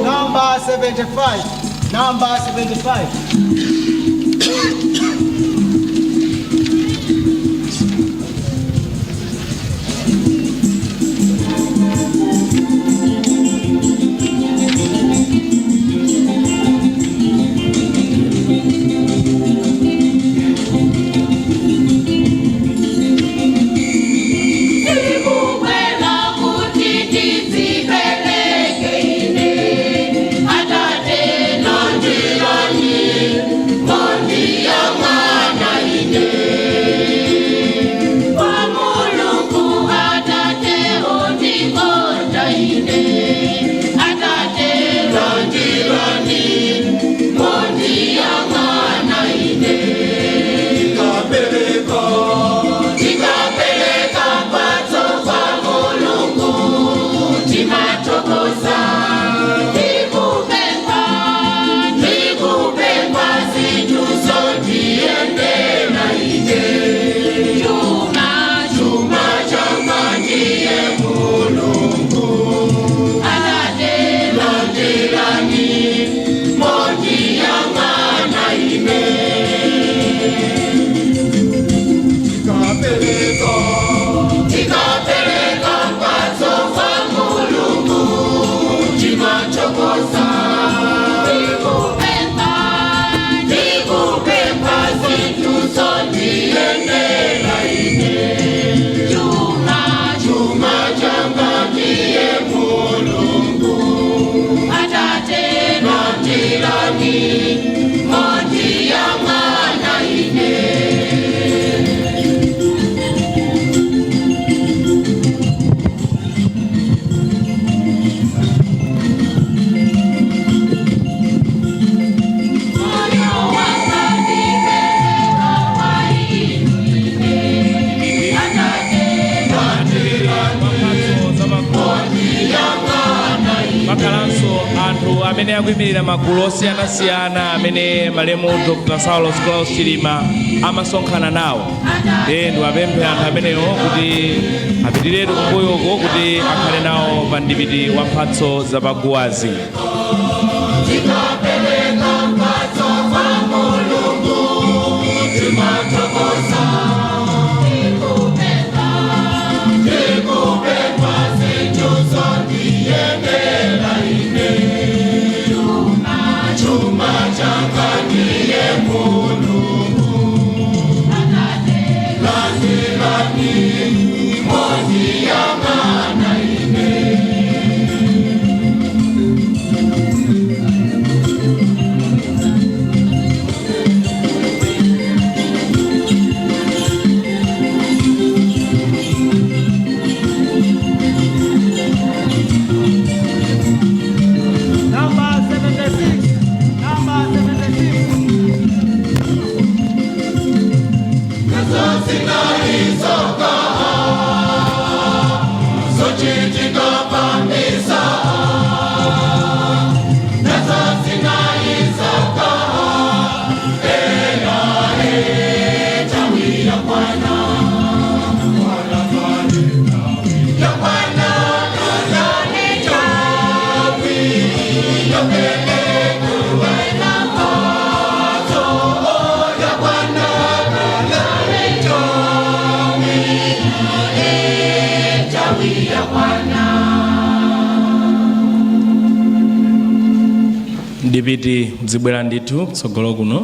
Number 75. Number 75. Pakhalanso anthu amene akuyimirira magulu osiyanasiyana amene malemu Dr. Saulos Klaus Chilima amasonkhana nawo. Ndiye ndiwapemphe anthu amenewo kuti apitiretu kumbuyoko kuti akhale nawo pa mdipiti wa mphatso zapaguwazi. Thank you. Ndipiti mzibwera ndithu kutsogolo kuno.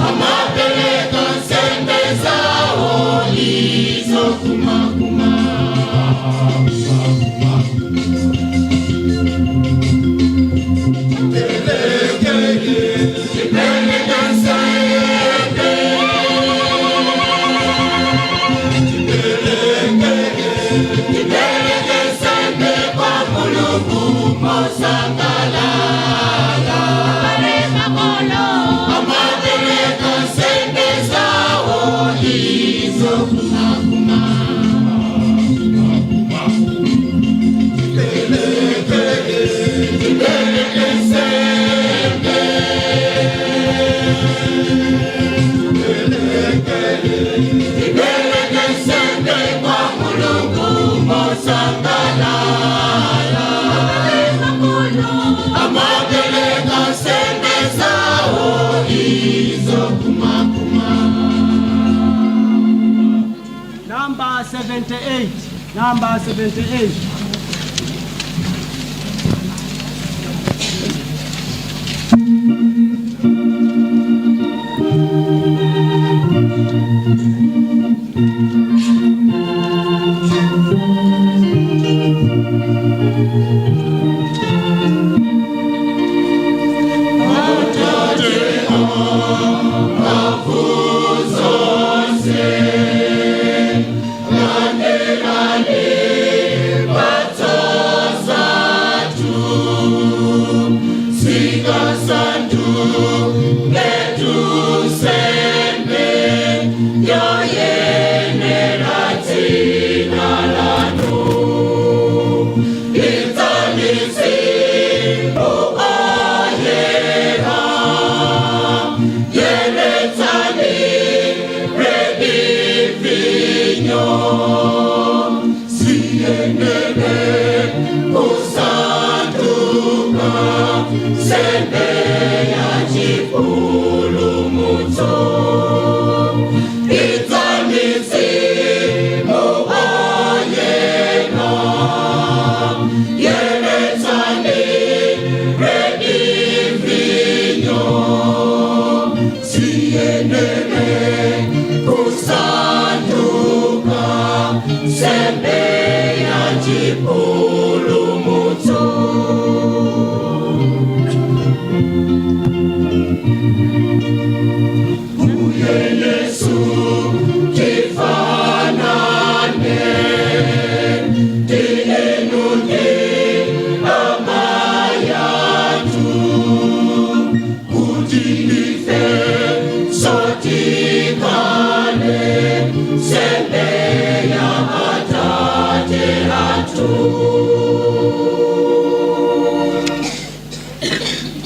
Amapeleka. Number 78. Number 78.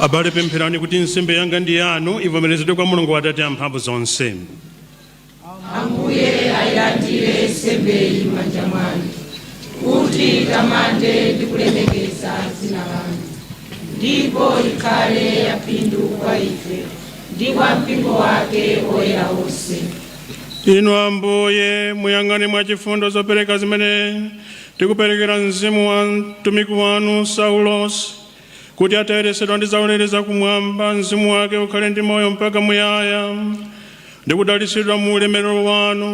Abale, pempherani kuti nsembe yanga ndi yanu ivomerezedwe kwa Mulungu Atate amphamvu zonse. Ambuye ayilandire nsembeyi m'manja mwanu kuti itamande ndi kulemekeza dzina lanu, ndipo ikhale yaphindu kwa ife ndi kwa mpingo wake woyera wonse. Inu Ambuye, muyang'ane mwachifundo zopereka zimene tikuperekera mzimu wa mtumiki wanu Saulos, kuti atayeretsedwa ndi zaulere zakumwamba, mzimu wake ukhale ndi moyo mpaka muyaya ndi kudalitsidwa mu ulemerero wanu,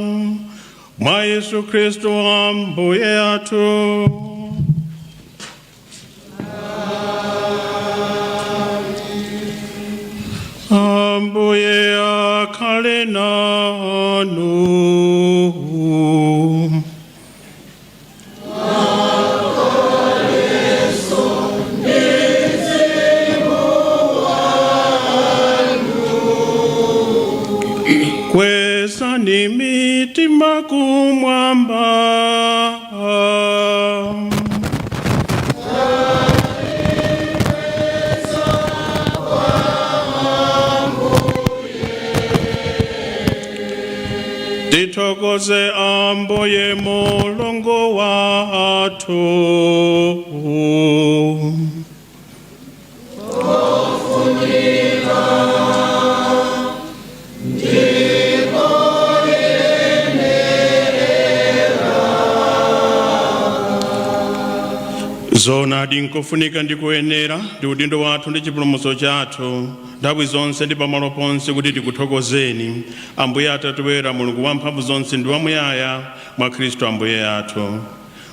mwa Yesu Khristu Ambuye athu. Ambuye akhale nanu. Kwezani mitima kumwamba. Tithokoze Ambuye Mulungu wathu. Zoonadi, nkofunika ndi kuyenera, ndi udindo wathu ndi chipulumutso chathu, nthawi zonse ndi pamalo ponse kuti tikuthokozeni, Ambuye Atate woyera, Mulungu wamphamvu zonse ndi wamuyaya, mwa Khristu Ambuye athu.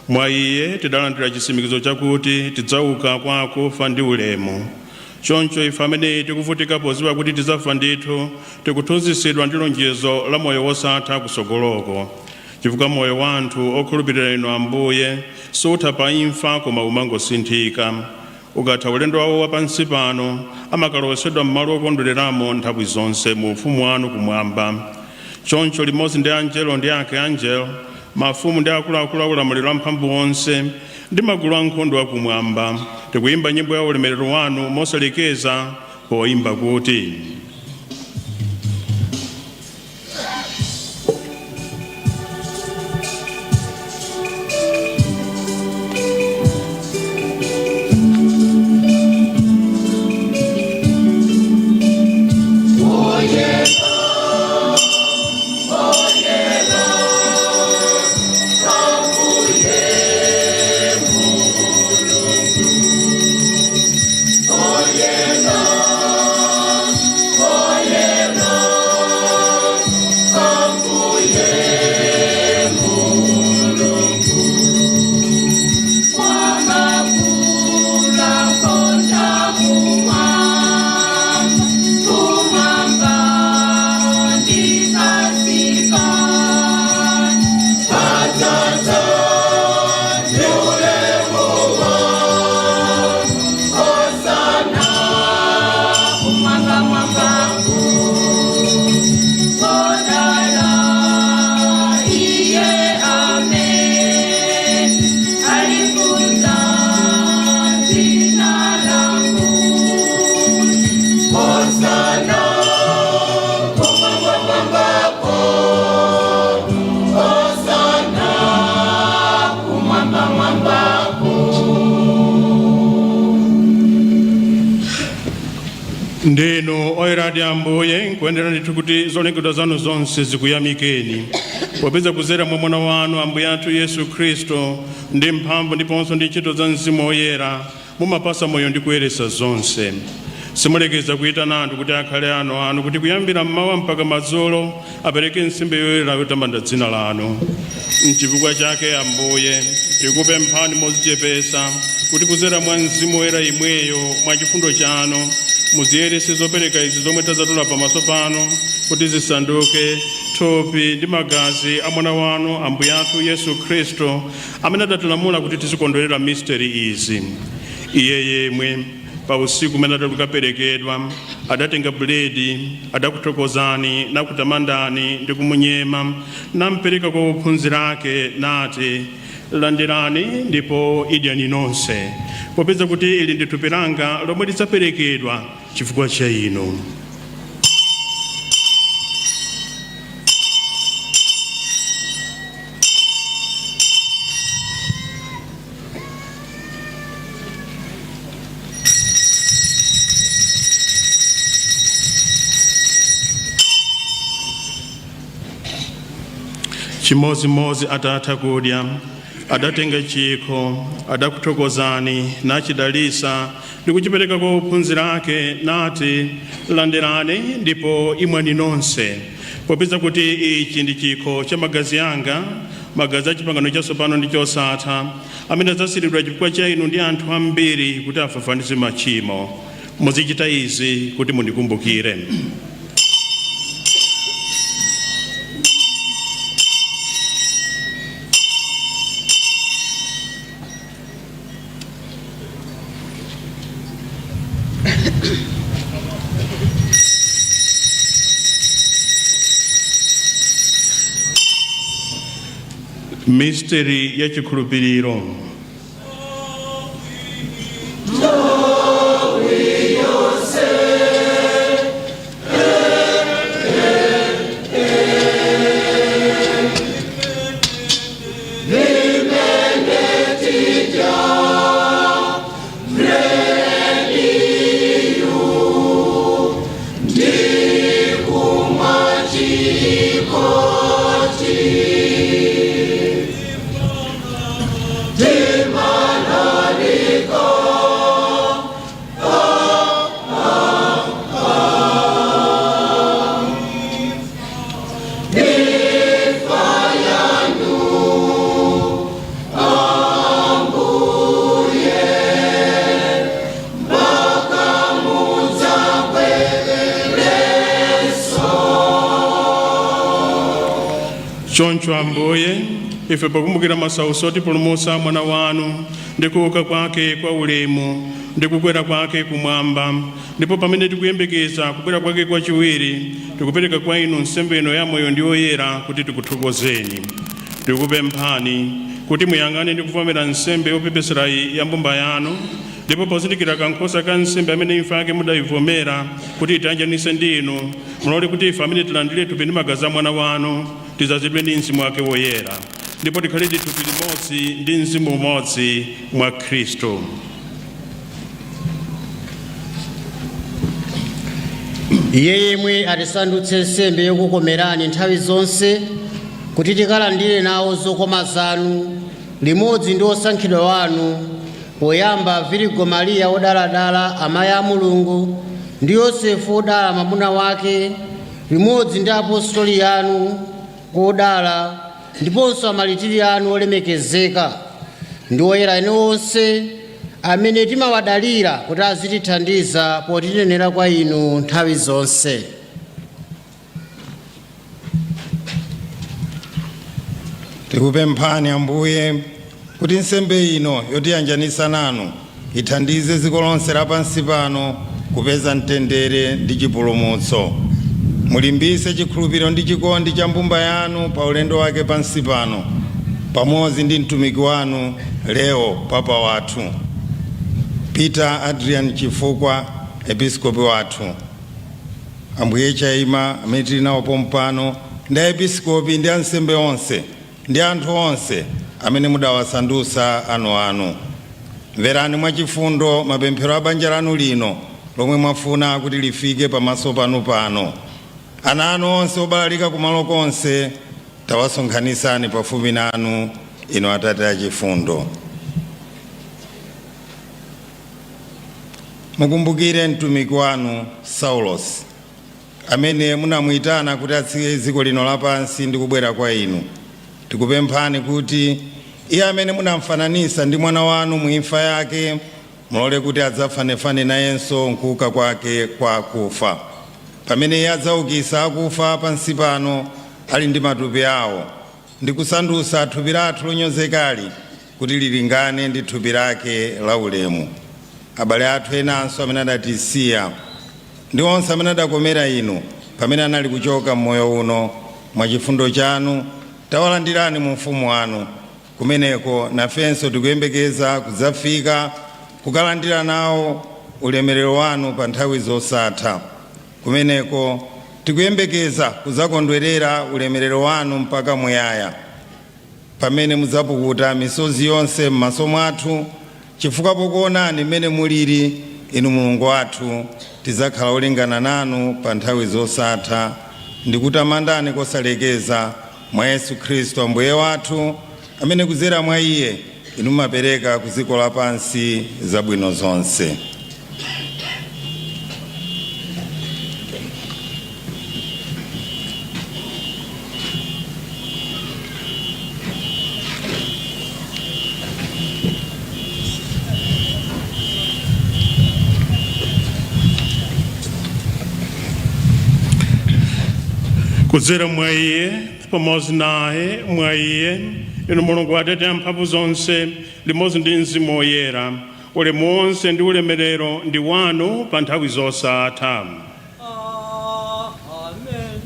Mwa Iye tidalandira chitsimikizo chakuti tidzauka kwa akufa ndi ulemu. Choncho ife amene tikuvutika podziwa kuti tidzafa ndithu, tikuthunzitsidwa ndi lonjezo la moyo wosatha kusogoloko, chifukwa moyo wa anthu okhulupirira inu Ambuye sutha pa imfa koma umangosinthika. Ukatha ulendo wawo wa pansi pano, amakalowetsedwa m'malo okondwereramo nthawi zonse mu ufumu wanu kumwamba. Choncho limodzi ndi anjelo ndi archangel, mafumu ndi akuluakulu aulamuliro amphamvu onse ndi magulu ankhondo akumwamba, tikuyimba nyimbo ya ulemerero wanu mosalekeza poyimba kuti: Ndinu oyeradi Ambuye, nkuyenera ndithu kuti zolengedwa zanu zonse zikuyamikeni, popeza kuzera mwa Mwana wanu Ambuye athu Yesu Khristu, ndi mphamvu ndiponso ndi ntchito za Mzimu Woyera, mumapasa moyo ndi kuyeretsa zonse. Simulekeza kuyitana anthu kuti akhale anu anu, kuti kuyambira mmawa mpaka madzulo apereke nsembe yoyera yotamanda dzina lanu. Nchifukwa chake Ambuye, tikupemphani modzichepesa kuti kuzera mwa Mzimu Woyera imweyo, mwa chifundo chanu, muziyeretse zopereka izi zomwe tazatula pamaso panu, kuti zisanduke thupi ndi magazi a Mwana wanu Ambuye athu Yesu Khristu, amene adatilamula kuti tizikondwerera misteri izi. Iye yemwe, pa usiku umene adalukaperekedwa, adatenga buledi, adakuthokozani nakutamandani ndi kumunyema, nampereka kwa ophunzira ake, nati: "Landirani ndipo idyani nonse, popeza kuti ili ndi thupi langa lomwe lidzaperekedwa chifukwa cha inu." Chimodzimodzi atatha kudya, adatenga chikho, adakuthokozani nachidalitsa ndi kuchipereka kwa ophunzira ake, nati: "Landirani ndipo imwani nonse, popeza kuti ichi ndi chikho cha magazi anga, magazi a chipangano chatsopano ndi chosatha, amene adzatsiridwa chifukwa cha inu ndi anthu ambiri kuti afafanize machimo. Muzichita izi kuti mundikumbukire." Misteri ya chikhulupiriro. Choncho Ambuye, ife pokumbukira masautso otipulumutsa Mwana wanu, ndi kuuka kwake kwa ulemu, ndi kukwera kwake kumwamba, ndipo pamene tikuyembekeza kubwera kwake kwachiwiri, tikupereka kwa inu nsembe ino ya moyo ndi yoyera kuti tikuthokozeni. Tikupemphani kuti muyang'ane ndi kuvomera nsembe yopepeserayi ya mbumba yanu, ndipo pozindikira kankhosa ka nsembe amene imfa yake mudayivomera kuti itiyanjanitse ndi inu, mulole kuti ife amene tilandire thupi ndi magazi a Mwana wanu tidzazidwe ndi Mzimu wake Woyera, ndipo tikhale ndi thupi limodzi ndi mzimu umodzi mwa Khristu. Iye yemwe atisandutse nsembe yokukomerani nthawi zonse, kuti tikalandire nawo zokoma zanu limodzi ndi osankhidwa wanu, poyamba Virigo Mariya wodaladala, amayi a Mulungu, ndi Yosefu wodala mwamuna wake, limodzi ndi apostoli anu odala ndiponso amalitiri anu olemekezeka, ndi oyera enu onse amene timawadalira kuti azitithandiza potinenera kwa inu nthawi zonse. Tikupemphani Ambuye, kuti nsembe ino yotiyanjanitsa nanu ithandize dziko lonse lapansi pano kupeza mtendere ndi chipulumutso. Mulimbitse chikhulupiriro ndi chikondi cha mbumba yanu pa ulendo wake pansi pano, pamodzi ndi mtumiki wanu Leo Papa wathu, Peter Adrian Chifukwa episkopi wathu, Ambuye Chaima amene tili nawo pompano, ndi aepiskopi ndi ansembe onse ndi anthu onse amene mudawasandutsa anuanu. Mverani mwachifundo mapemphero a banja lanu lino. lomwe mwafuna kuti lifike pamaso panu pano. Ana anu onse obalalika kumalo konse tawasonkhanisani pafupi nanu, inu Atate achifundo. Mukumbukire mtumiki wanu Saulos, amene munamuyitana kuti atsike dziko lino lapansi ndi kubwera kwa inu. Tikupemphani kuti iye amene munamfananisa ndi mwana wanu mu imfa yake, mulole kuti adzafanefane nayenso nkuuka kwake kwa akufa, pamene iye adzaukitsa akufa pansi pano ali ndi matupi awo, ndi kusandutsa thupi lathu lonyozekali kuti lilingane ndi thupi lake la ulemu. Abale athu enanso amene adatisiya ndi onse amene adakomera inu pamene anali kuchoka mmoyo uno, mwachifundo chanu tawalandirani mu ufumu wanu. Kumeneko nafenso tikuyembekeza kudzafika kukalandira nawo ulemerero wanu pa nthawi zosatha. Kumeneko tikuyembekeza kudzakondwerera ulemerero wanu mpaka muyaya, pamene mudzapukuta misozi yonse m'maso mwathu, chifukwa pokuonani mmene mulili inu Mulungu wathu, tidzakhala olingana nanu pa nthawi zosatha ndikutamandani kosalekeza mwa Yesu Khristu Ambuye wathu, amene kudzera mwa iye inu mumapereka ku dziko lapansi zabwino zonse. Kudzera mwa iye, pamodzi naye, mwa iye, inu Mulungu Atate amphamvu zonse, limodzi ndi Mzimu Woyera, ulemu wonse ndi ulemerero ndi wanu pa nthawi zosatha. Amen.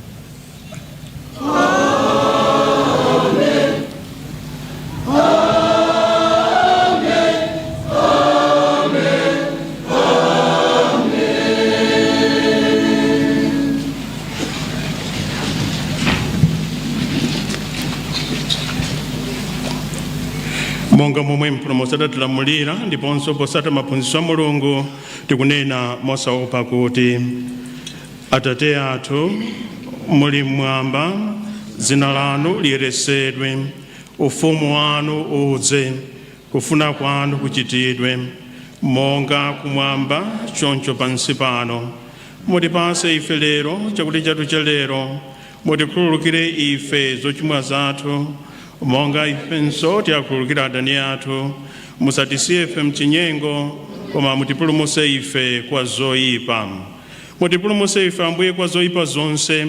Monga momwe Mpulumutsi adatilamulira ndiponso potsata maphunzitso a Mulungu, tikunena mosaopa kuti: Atate athu muli mmwamba, dzina lanu liyeretsedwe, ufumu wanu udze, kufuna kwanu kuchitidwe monga kumwamba choncho pansi pano. Mutipatse ife lero chakudya chathu cha lero. Mutikhululukire ife zochimwa zathu, monga ifenso tiwakhululukira adani athu. Musatisiye ife mchinyengo, koma mutipulumutse ife kwa zoyipa. Mutipulumutse ife, Ambuye, kwa zoyipa zonse.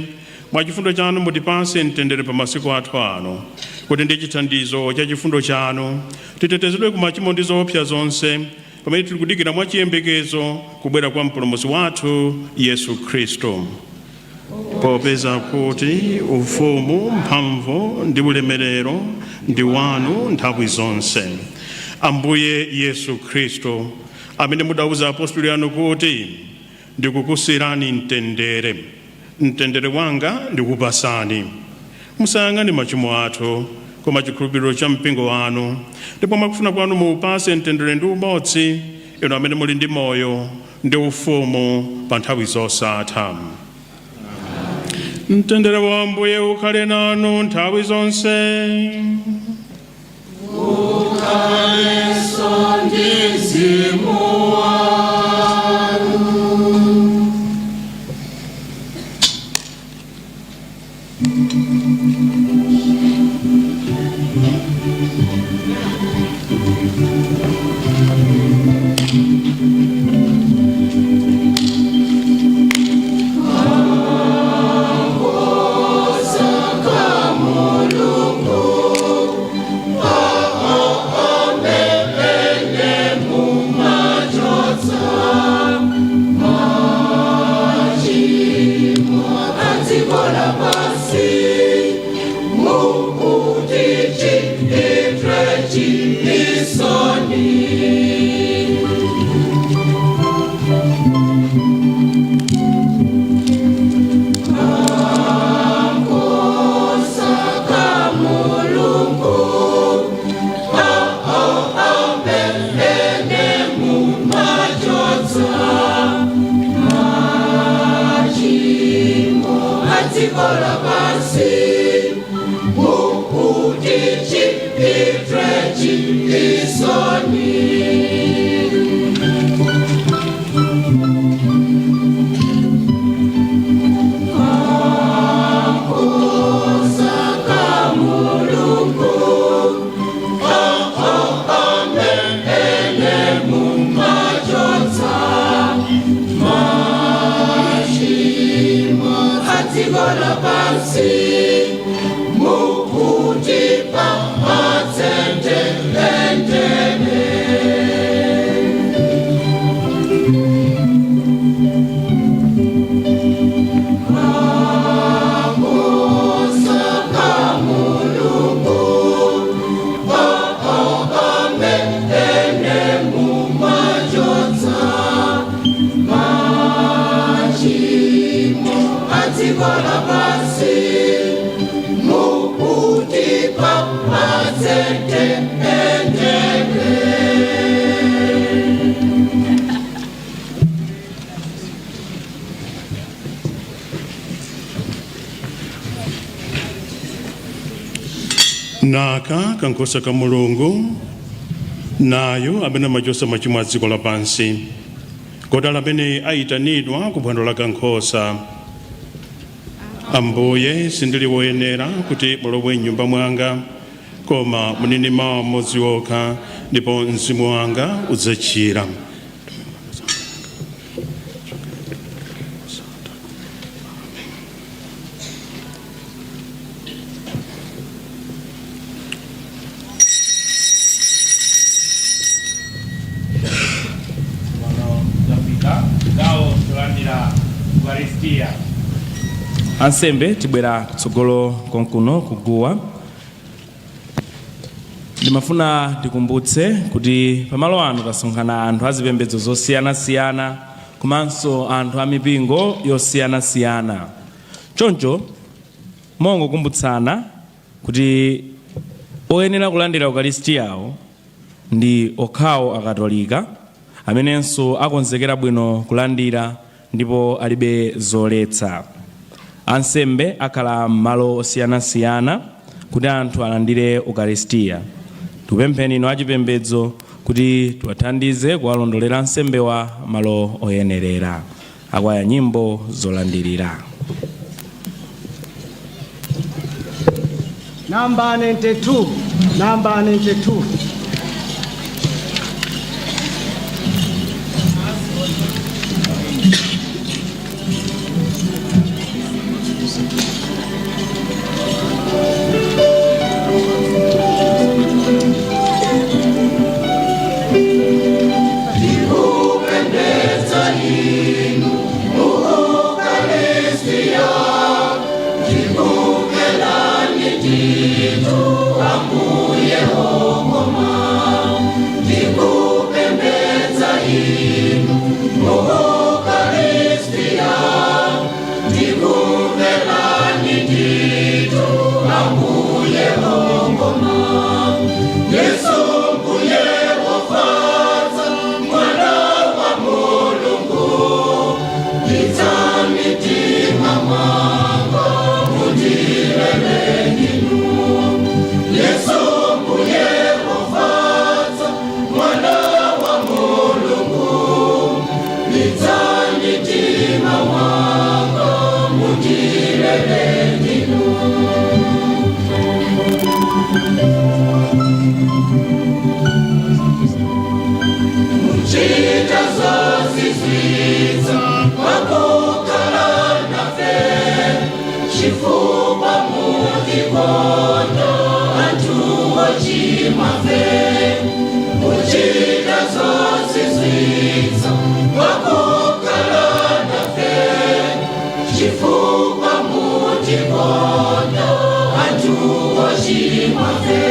Mwa chifundo chanu mutipatse mtendere pa masiku athu ano, kuti ndi chithandizo cha chifundo chanu titetezedwe ku machimo ndi zoopsa zonse, pamene tili kudikira mwa chiyembekezo kubwera kwa Mpulumutsi wathu Yesu Khristu. Popeza kuti ufumu, mphamvu ndi ulemerero ndi wanu nthawi zonse. Ambuye Yesu Khristu, amene mudauza apostoli anu kuti, "Ndikukusiyirani mtendere, mtendere wanga ndikupasani," musayang'ane machimo athu, koma chikhulupiriro cha mpingo wanu, ndipo mwakufuna kwanu muupase mtendere ndi umodzi, inu amene muli ndi moyo ndi ufumu pa nthawi zosatha. Mtendere wa Ambuye ukhale nanu nthawi zonse. Ukhalenso ndi mzimu wanu. lapasi mukutipa atsente entene. Makosa kamulungu ene mumajotsa machimo adziko lapasi mukutipa atsente entene. Naka kankhosa ka Mulungu, nayo amene amachotsa machimo a dziko lapansi. Kodala amene ayitanidwa ku phwando la kankhosa. Ambuye, sindili woyenera kuti mulowe m'nyumba mwanga, koma munene mawu amodzi okha ndipo mzimu wanga udzachira. Gawo tolandira ukaristiya. Ansembe, tibwera kutsogolo konkuno kuguwa. Ndimafuna ndikumbutse kuti pamalo ano tasonkhana anthu azipembedzo zosiyanasiyana komanso anthu amipingo yosiyanasiyana. Choncho mongokumbutsana kuti oyenera kulandira ukaristiyawo ndi okhawo Akatolika amenenso akonzekera bwino kulandira ndipo alibe zoletsa. Ansembe akhala m'malo osiyanasiyana kuti anthu alandire ukaristiya. Tikupempheni inu achipembedzo kuti tiwathandize kuwalondolera ansembewa malo oyenerera. Akwaya, nyimbo zolandirira. Number 92. Number 92. Ndikupembedza inu muukaristiya, ndikukelani ndithu Ambuye wokoma. Ndikupembedza inu muukaristiya, ndikukelani ndithu Ambuye wokoma. Yesu Mbuye wofatsa, mwana wa Mulungu, idzamitima mwanga mundirelenginu. Yesu Mbuye wofatsa, mwana wa Mulungu, idzamitima mwanga mundirelenginu. Muchita zozizwitsa pakukhala nafe, chifukwa mutikonda anthu ochimwafe. Muchita zozizwitsa pakukhala nafe, chifukwa mutikonda anthu ochimwafe.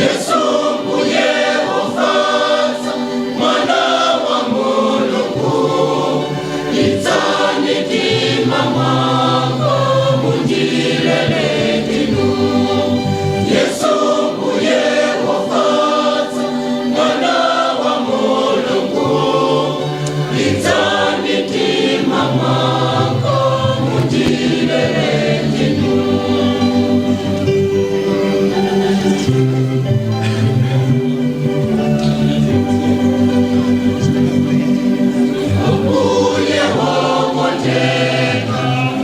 Yesu Mbuye wofatsa, mwana wa Mulungu, idzani mtima mwanga mundirelenginu. Yesu Mbuye wofatsa, mwana wa Mulungu, idzani mtima mwanga mundirelenginu. Mbuye wokondeka,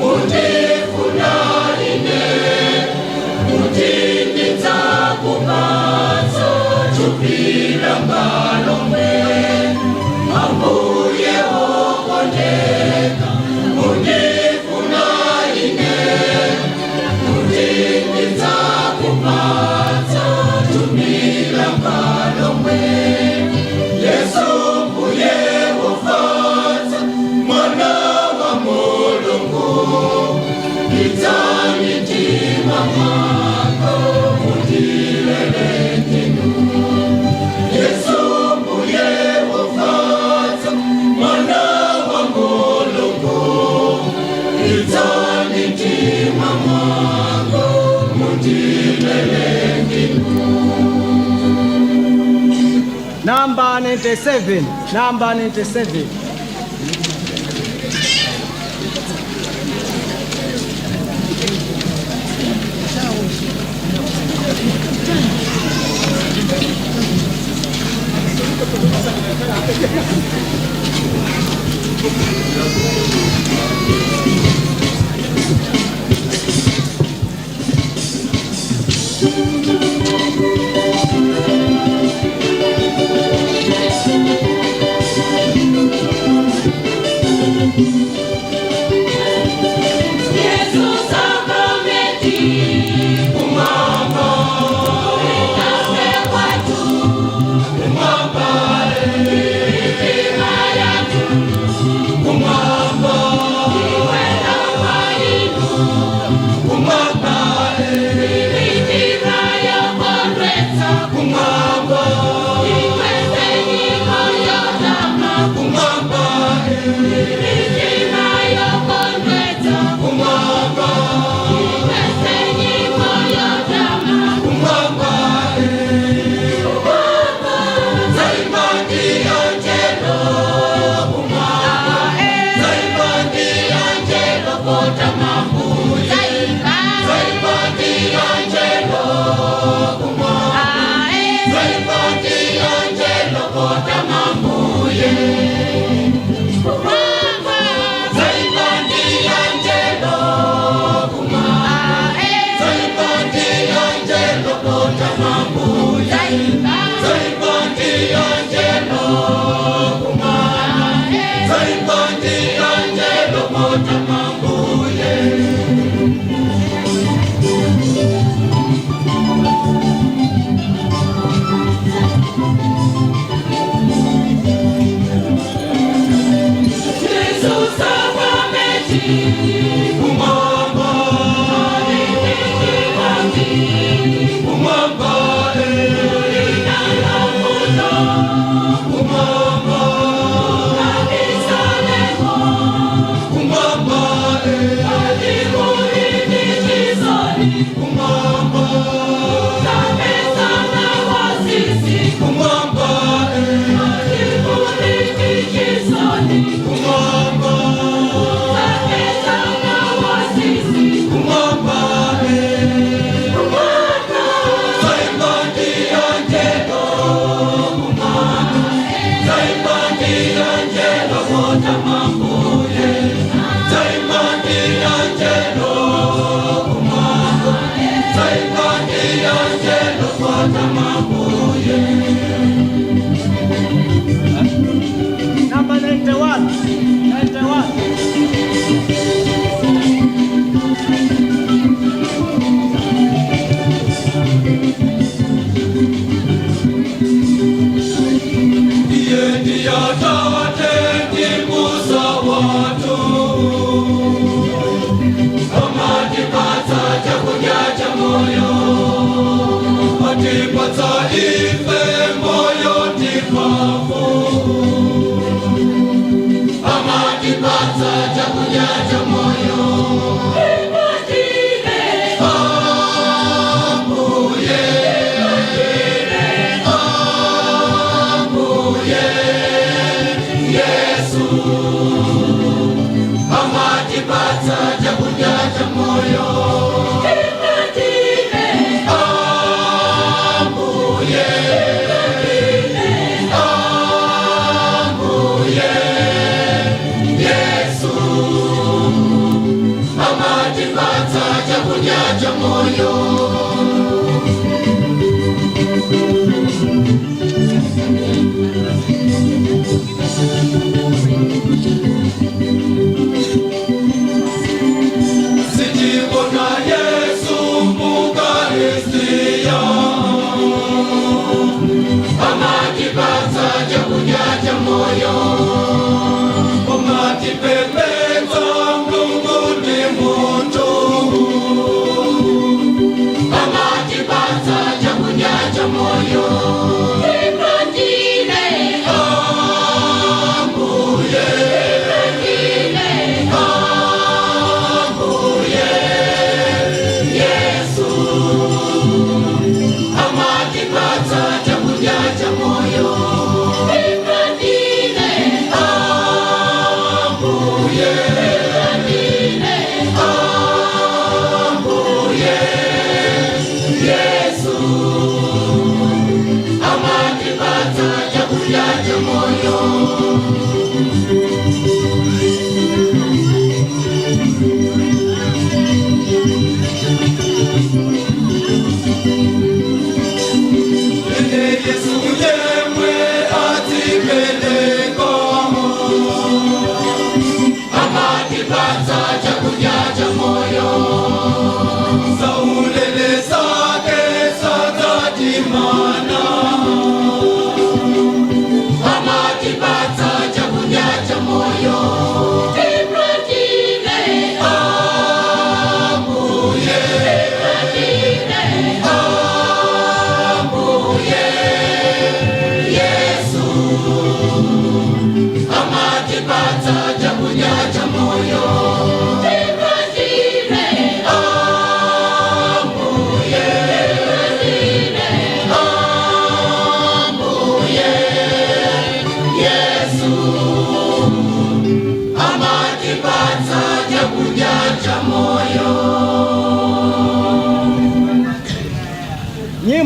undifuna ine, kuti ndidzakupatsa thupi langa lomwe. Ambuye wokondeka, undifuna ine, Number 97, number 97. Yesu sakramenti kumwamba itafe kwatu kumwamba mitima yatu kumwamba iweza kwainu kumwamba mitima yokondwetsa kumwamba ikweze nyimbo yodama kumwamba mitima yokondwetsa kumwamba ikweze nyimbo yodama kumwamba kumwamba zaimani anjelo kumwamba zaimani anjelo kota mambuye zaimani anjelo kumwamba zaimani anjelo kota mambuye kumwamba zaimani anjelo kumwamba zaimani anjelo kota mambuye zaimani anjelo kumwamba zaimani anjelo kota mambuye. Yesu sakramenti kumwamba kumwamba inalamulo kumwamba abisalemo kumwamba adikulinichisoni kumwamba tapesana wasisi kumwamba adikulinichisoni kumwamba tapesana wasisi kumwamba kumwamba zaimani anjelo kumwamba zaimani anjelo kota mambuye zaimani anjelo kumwamba zaimani anjelo kota mambuye. Number 91, 91. Iye ndiye Tate ndikusa watu amatipatsa chakudya cha moyo atipatsa ife moyo tifafu amatipatsa chakudya cha moyo Ambuye, Ambuye Yesu amatipatsa chakudya cha moyo Ambuye, Ambuye Yesu amatipatsa chakudya cha moyo. Sijibona Yesu Mukaristia amatipatsa chakudya cha moyo amatipembedza Mulungu ndi munthu.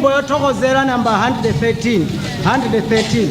Nyimbo yothokozera namba 113, 113.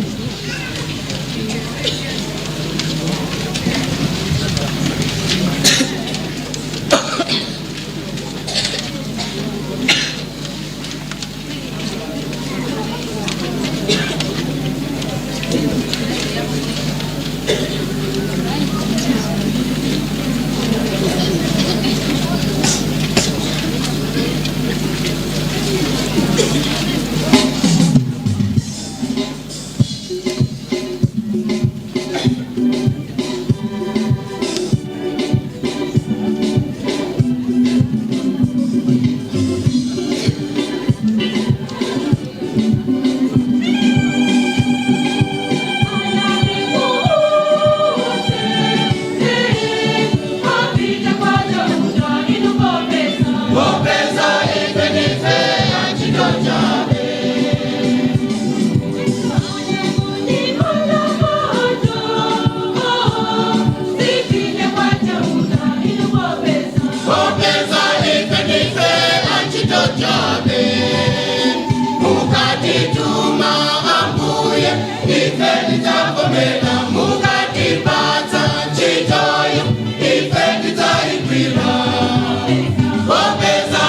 Popeza ife ndife antchito chabe. Popeza ife ndife antchito chabe. Mukatituma Ambuye, ife tidzavomera. Mukatipatsa ntchitoyo, ife tidzaigwira. Popeza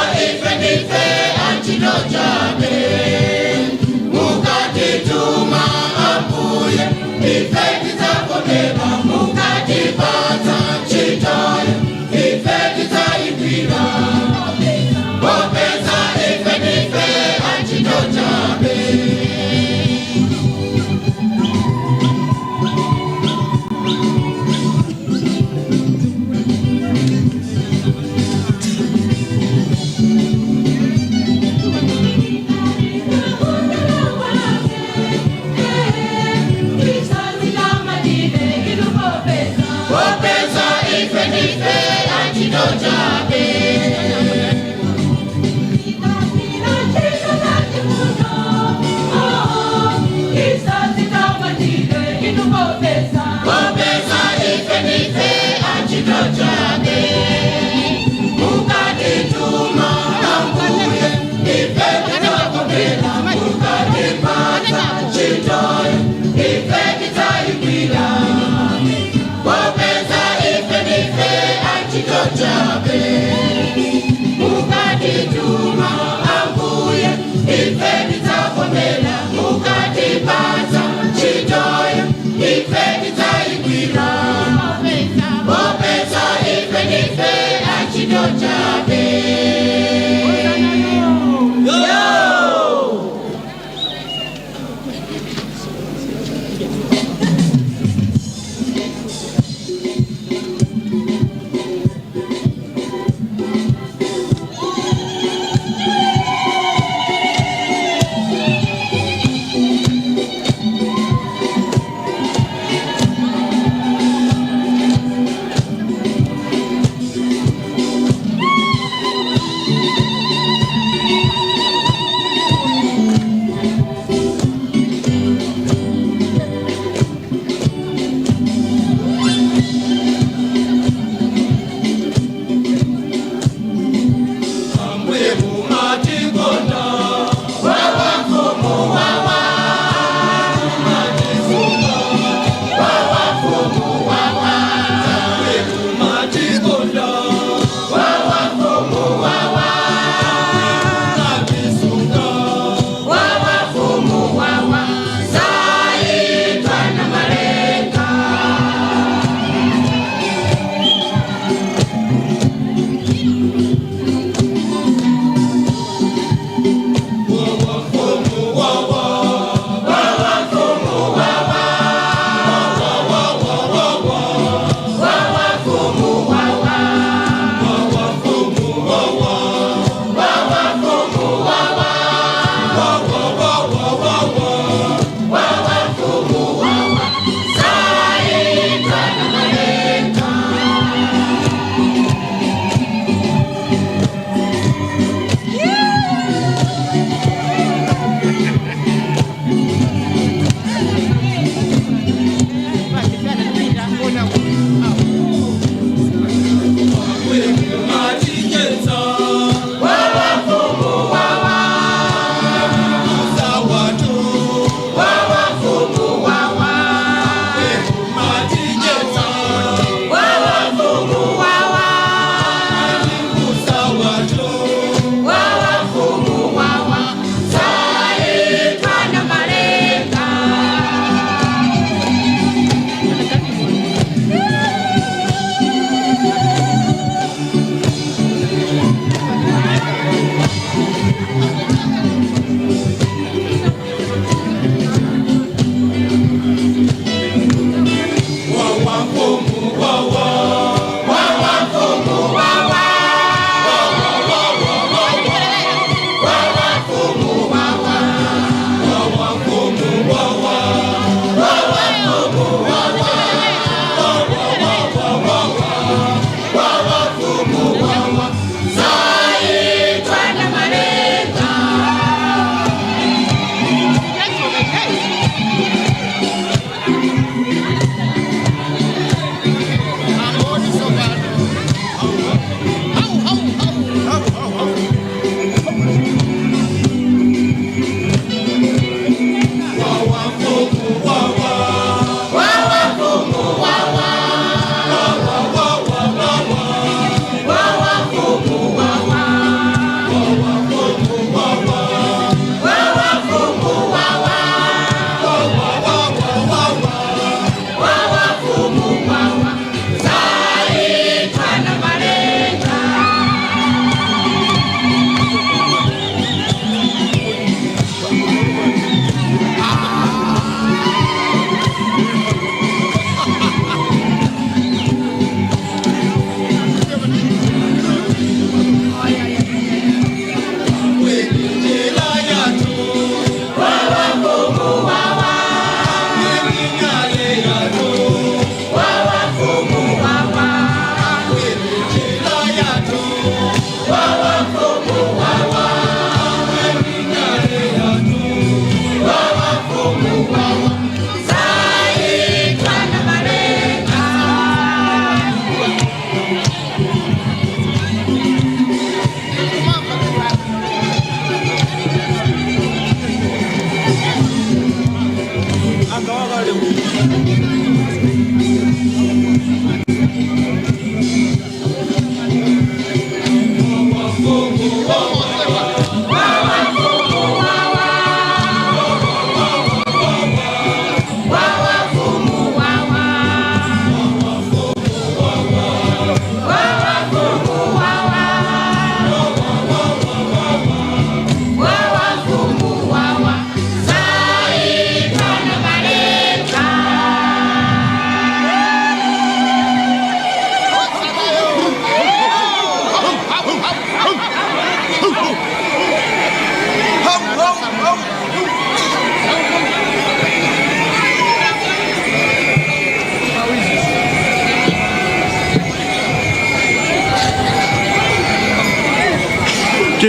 Wawa mfumu wawa. Wawa mfumu wawa. Wawa mfumu wawa. Wawa mfumu wawa. Saitana maleka.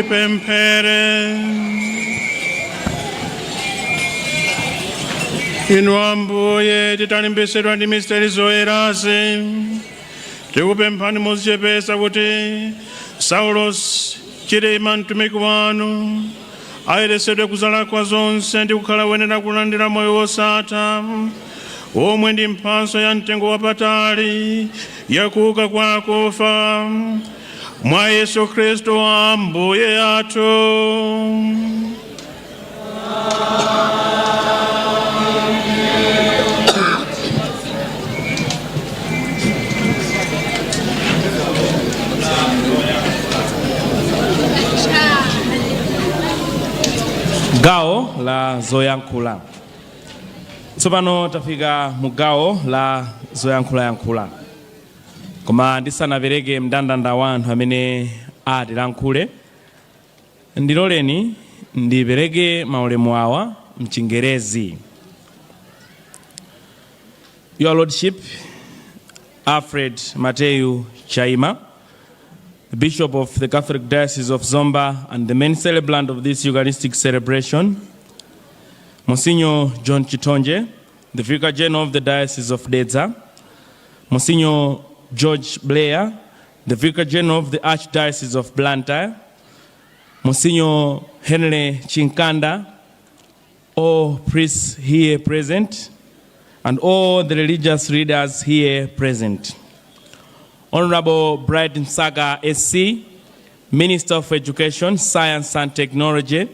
Tipemphere. Inu Ambuye, titalimbisidwa ndi misteri zoyerazi, tikupemphani modzichepetsa kuti Saulos Chilima mtumiki wanu ayeretsedwe kuzolakwa zonse ndi kukhala woyenera kulandira moyo wosatha womwe ndi mphatso ya mtengo wapatali yakuuka kwa akufa, mwa Yesu Khristu Ambuye athu. Gawo la zoyankhula. Tsopano tafika mu gawo la zoyankhulayankhula, koma ndisanapereke mndandanda wa anthu amene atilankhule, ndiloleni ndipereke maulemu awa mchingerezi. Your Lordship Alfred Mateyu Chaima, the Bishop of the Catholic Diocese of Zomba and the main celebrant of this Eucharistic celebration, Monsignor John Chitonje, the Vicar General of the Diocese of Dedza, Monsignor George Blair, the Vicar General of the Archdiocese of Blantyre, Monsignor Henry Chinkanda, all priests here present, and all the religious leaders here present. Honorable Bright Msaka SC, Minister of Education, Science and Technology,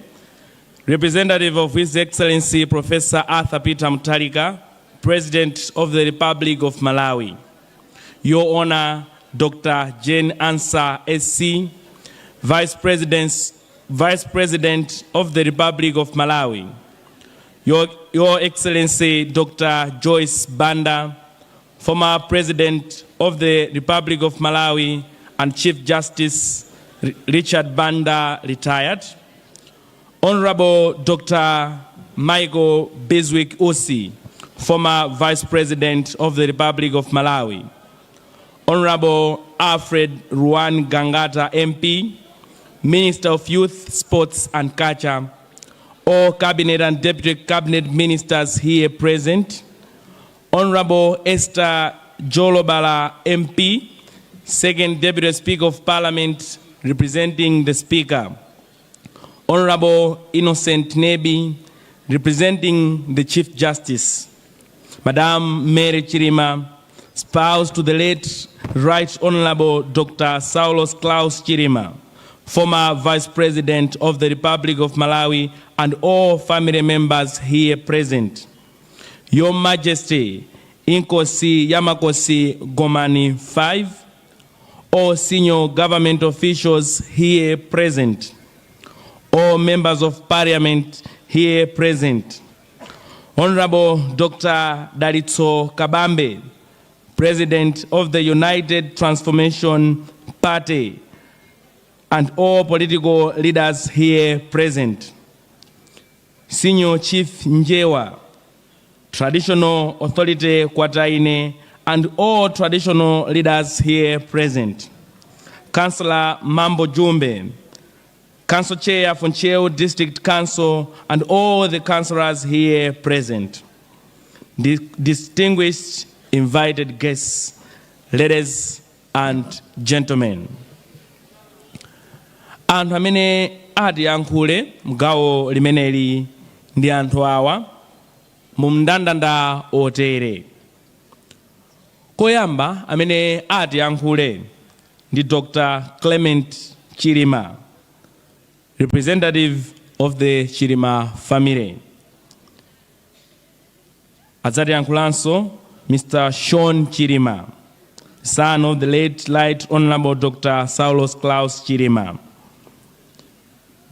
representative of His Excellency Professor Arthur Peter Mutharika, President of the Republic of Malawi. Your Honor, Dr. Jane Ansah SC, Vice President of the Republic of Malawi. Your Excellency, Dr. Joyce Banda, former President of the Republic of Malawi and Chief Justice Richard Banda, retired. Honorable Dr. Michael Bizwick Usi, former Vice President of the Republic of Malawi. Honorable Alfred Ruwan Gangata, MP, Minister of Youth, Sports and Culture, all Cabinet and Deputy Cabinet Ministers here present, Honorable Esther Jolobala, MP, Second Deputy Speaker of Parliament, representing the Speaker, Honorable Innocent Nebi, representing the Chief Justice, Madam Mary Chilima, spouse to the late Right Honorable Dr. Saulos Klaus Chilima, former Vice President of the Republic of Malawi, and all family members here present. Your Majesty, Inkosi ya Makosi Gomani 5, all senior government officials here present, all members of parliament here present, Honorable Dr. Dalitso Kabambe, President of the United Transformation Party, and all political leaders here present, Senior Chief Njewa, Traditional Authority Kwataine, and all traditional leaders here present, Councillor Mambo Jumbe, Council Chair for Ntcheu District Council, and all the councillors here present, distinguished invited guests, ladies and gentlemen. Anthu amene atiyankhule mgawo limeneli ndi anthu awa mu mndandanda otere. Koyamba amene atiyankhule ndi Dr. Clement Chilima. representative of the Chilima family. Adzatiyankhulanso Mr. Sean Chilima, son of the late Right Honorable Dr. Saulos Klaus Chilima.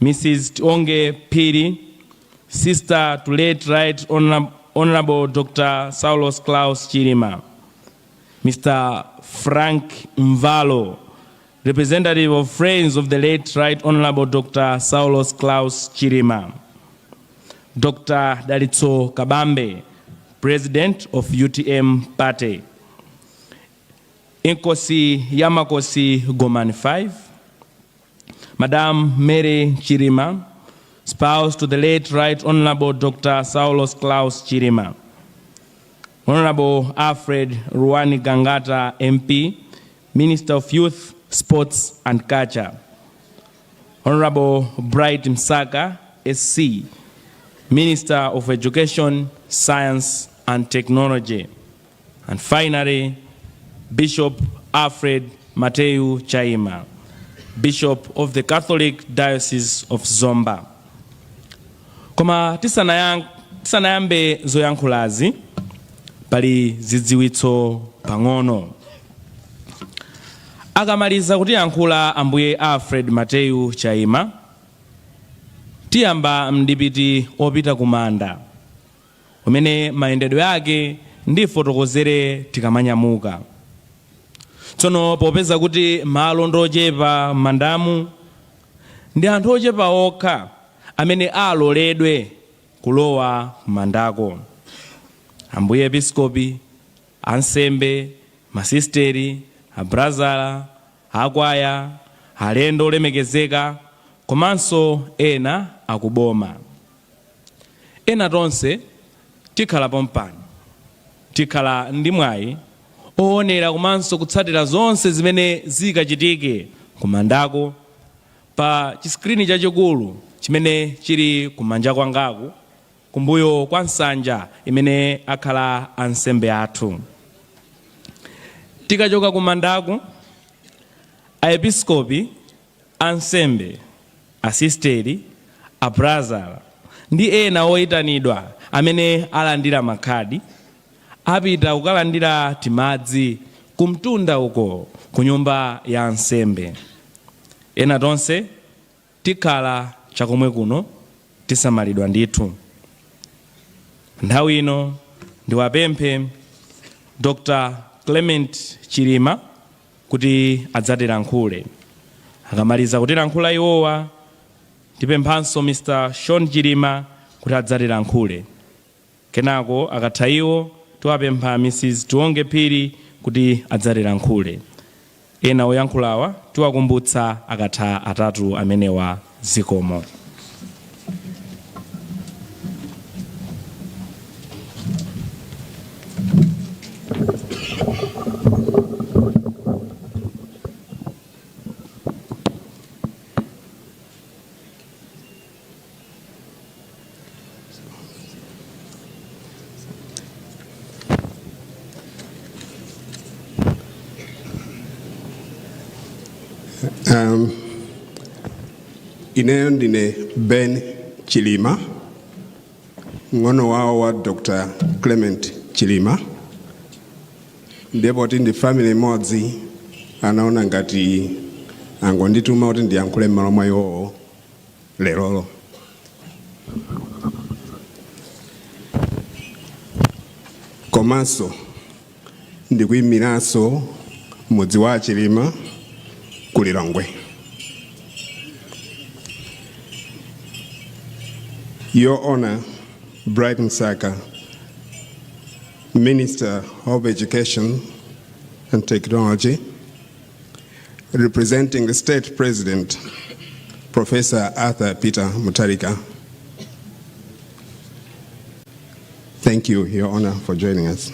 Mrs. Tionge Phiri, sister to late Right Honorable Dr. Saulos Klaus Chilima. Mr. Frank Mvalo, representative of Friends of the late Right Honorable Dr. Saulos Klaus Chilima. Dr. Dalitso Kabambe, President of UTM Party. Inkosi ya Makosi Gomani 5, Madam Mary Chilima, spouse to the late Right Honorable Dr. Saulos Klaus Chilima. Honorable Alfred Ruwan Gangata, MP, Minister of Youth, Sports and Culture. Honorable Bright Msaka, SC, Minister of Education, Science and Technology. And finally, Bishop Alfred Mateu Chaima, Bishop of the Catholic Diocese of Zomba. Koma tisanayambe zoyankhulazi, pali zidziwitso pang'ono. Akamaliza kutiyankhula Ambuye Alfred Mateu Chaima, tiyamba mdipiti opita kumanda, umene mayendedwe ake ndifotokozere tikamanyamuka. Tsono popeza kuti malo ndochepa m'mandamu, ndi anthu ochepa okha amene aloledwe kulowa kumandako: Ambuye Episkopi, ansembe, masisteri, abrazala, akwaya, alendo olemekezeka komanso ena akuboma. Ena tonse tikhala pompano, tikhala ndi mwayi oonera komanso kutsatira zonse zimene zikachitike kumandako pa chiskrini chachikulu chimene chili kumanja kwangaku, kumbuyo kwa nsanja imene akhala ansembe athu. Tikachoka kumandaku, aepiskopi, ansembe, asisteri, abrazala ndi ena oyitanidwa amene alandira makhadi apita kukalandira timadzi kumtunda uko ku nyumba ya ansembe. Ena tonse tikhala chakomwe kuno, tisamalidwa ndithu. Nthawi ino ndiwapemphe Dr. Clement Chilima kuti adzatilankhule. Akamaliza kutilankhula iwowa, tipemphanso Mr. Sean Chilima kuti adzatilankhule. Kenako akatha iwo, tiwapempha Mrs. Tionge Phiri kuti adzatilankhule. Ena oyankhulawa tiwakumbutsa akatha atatu amenewa. Zikomo. Ineyo ndine Ben Chilima, mng'ono wawo wa Dr. Clement Chilima, ndipo ndi family imodzi. Anaona ngati angondituma kuti ndiyankhule m'malo mwa iwowo lerolo. Komanso ndikuyimiranso mudzi wa Chilima ku Lilongwe. Your Honor, Bright Msaka, Minister of Education and Technology, representing the State President, Professor Arthur Peter Mutharika. Thank you, Your Honor, for joining us.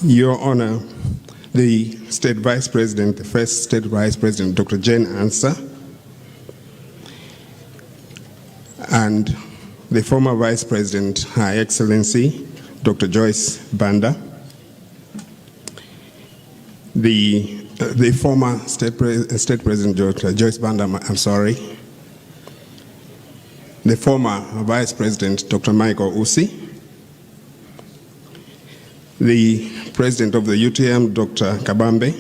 Your Honor, the State Vice President, the first State Vice President, Dr. Jane Ansah, and the former Vice President, Her Excellency, Dr. Joyce Banda, The former State President Dr. Joyce Banda, I'm sorry, the former Vice President Dr. Michael Usi, the President of the UTM, Dr. Kabambe,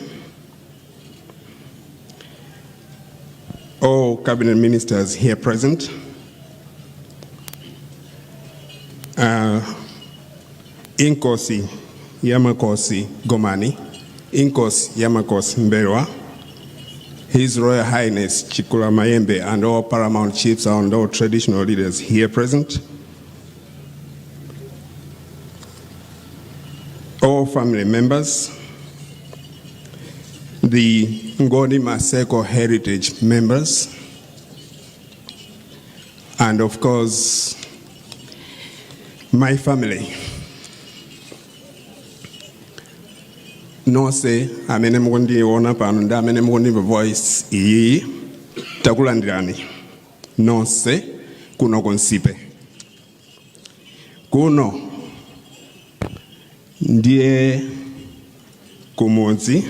all cabinet ministers here present, Inkosi ya Makosi Gomani, Inkosi ya Makosi M'mbelwa, His Royal Highness Chikulamayembe, and all paramount chiefs and all traditional leaders here present, all family members, the Ngoni Maseko Heritage members, and of course, my family. Nonse amene mukundiona pano ndi amene mukundimva voice iyi, takulandirani nonse kuno ku Nsipe. Kuno ndiye kumudzi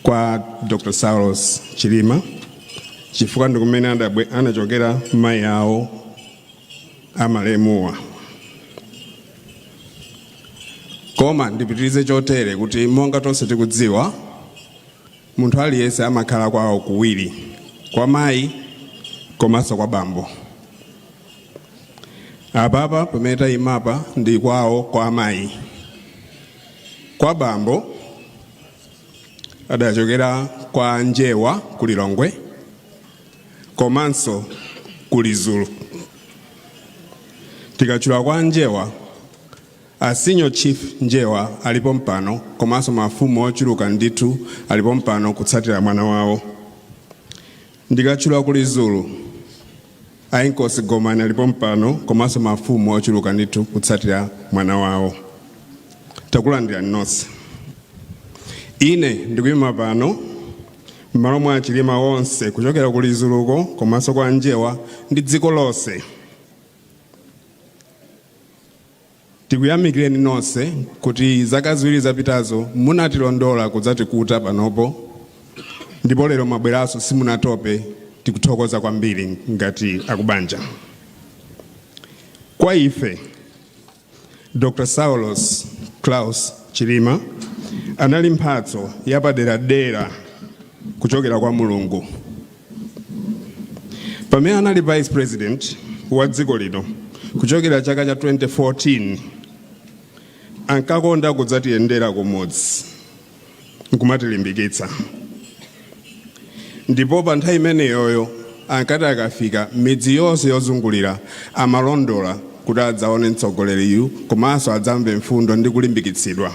kwa Dr. Saulos Chilima, chifukwa ndi kumene anachokera mayi awo amalemuwa. Koma ndipitirize chotere kuti monga tonse tikudziwa, munthu aliyense amakhala kwawo kuwiri, kwa mayi komanso kwa bambo. Apapa pamene tayimapa ndi kwawo kwa amayi. Kwa bambo adachokera kwa Njewa ku Lilongwe komanso ku Lizulu. Tikachula kwa Njewa, a Senior Chief Njewa alipo mpano, komanso mafumu ochuluka ndithu alipo mpano kutsatira mwana wawo. Ndikachula ku Lizulu, a Inkosi Gomani alipo mpano, komanso mafumu ochuluka ndithu kutsatira mwana wawo. Takulandirani nonse. Ine ndikuyima pano m'malo mwa Chilima onse kuchokera ku Lizuluko komanso kwa Njewa ndi dziko lonse. Tikuyamikireni nonse kuti zaka 2 zapitazo munatilondola kudzatikuta panopo, ndipo lero mwabweranso simunatope. Tikuthokoza kwambiri ngati akubanja. Kwa ife, Dr. Saulos Klaus Chilima anali mphatso yapaderadera kuchokera kwa Mulungu. Pamene anali Vice President wa dziko lino kuchokera chaka cha 2014, ankakonda kudzatiyendera kumudzi nkumatilimbikitsa, ndipo pa nthawi imeneyoyo ankati akafika midzi yonse yozungulira amalondola kuti adzaone mtsogoleriyu komanso adzamve mfundo ndi kulimbikitsidwa.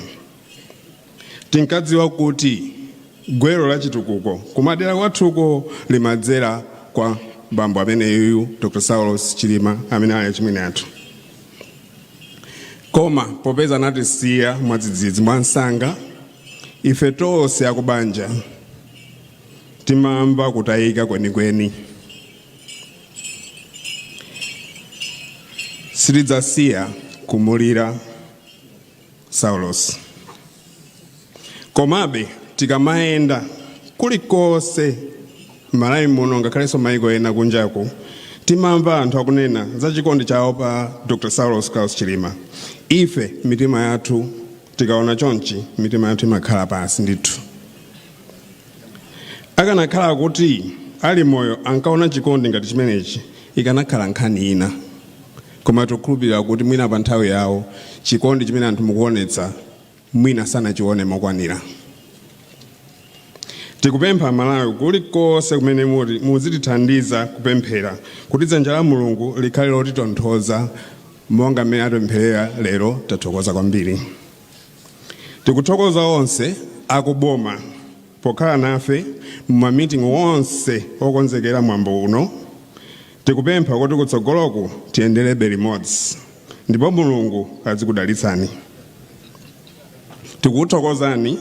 Tinkadziwa kuti gwero la chitukuko kumadera kwathuko limadzera kwa bambo ameneyuyu Dr. Saulos Chilima amene ali achimwene athu. Koma popeza anatisiya mwadzidzidzi mwansanga, ife tonse akubanja timamva kutayika kwenikweni. Sitidzasiya kumulira Saulos. Komabe tikamayenda kulikonse m'Malawi muno, ngakhalenso maiko ena kunjaku, timamva anthu akunena za chikondi chawo pa Dr. Saulos Klaus Chilima. Ife mitima yathu tikaona chonchi, mitima yathu imakhala pansi ndithu. Akanakhala kuti ali moyo ankaona chikondi ngati chimenechi, ikanakhala nkhani ina. Koma tikukhulupirira kuti mwina pa nthawi yawo chikondi chimene anthu mukuonetsa mwina sanachione mokwanira. Tikupempha Malawi kulikonse kumene muli muzitithandiza kupemphera kuti dzanja la Mulungu likhale lotitonthoza monga mmene atipempherera lero. Tathokoza kwambiri. Tikuthokoza onse akuboma pokhala nafe mu mamitingi onse okonzekera mwambo uno. Tikupempha kuti kutsogoloku tiyenderebe limodzi ndipo Mulungu azikudalitsani. Tikuthokozani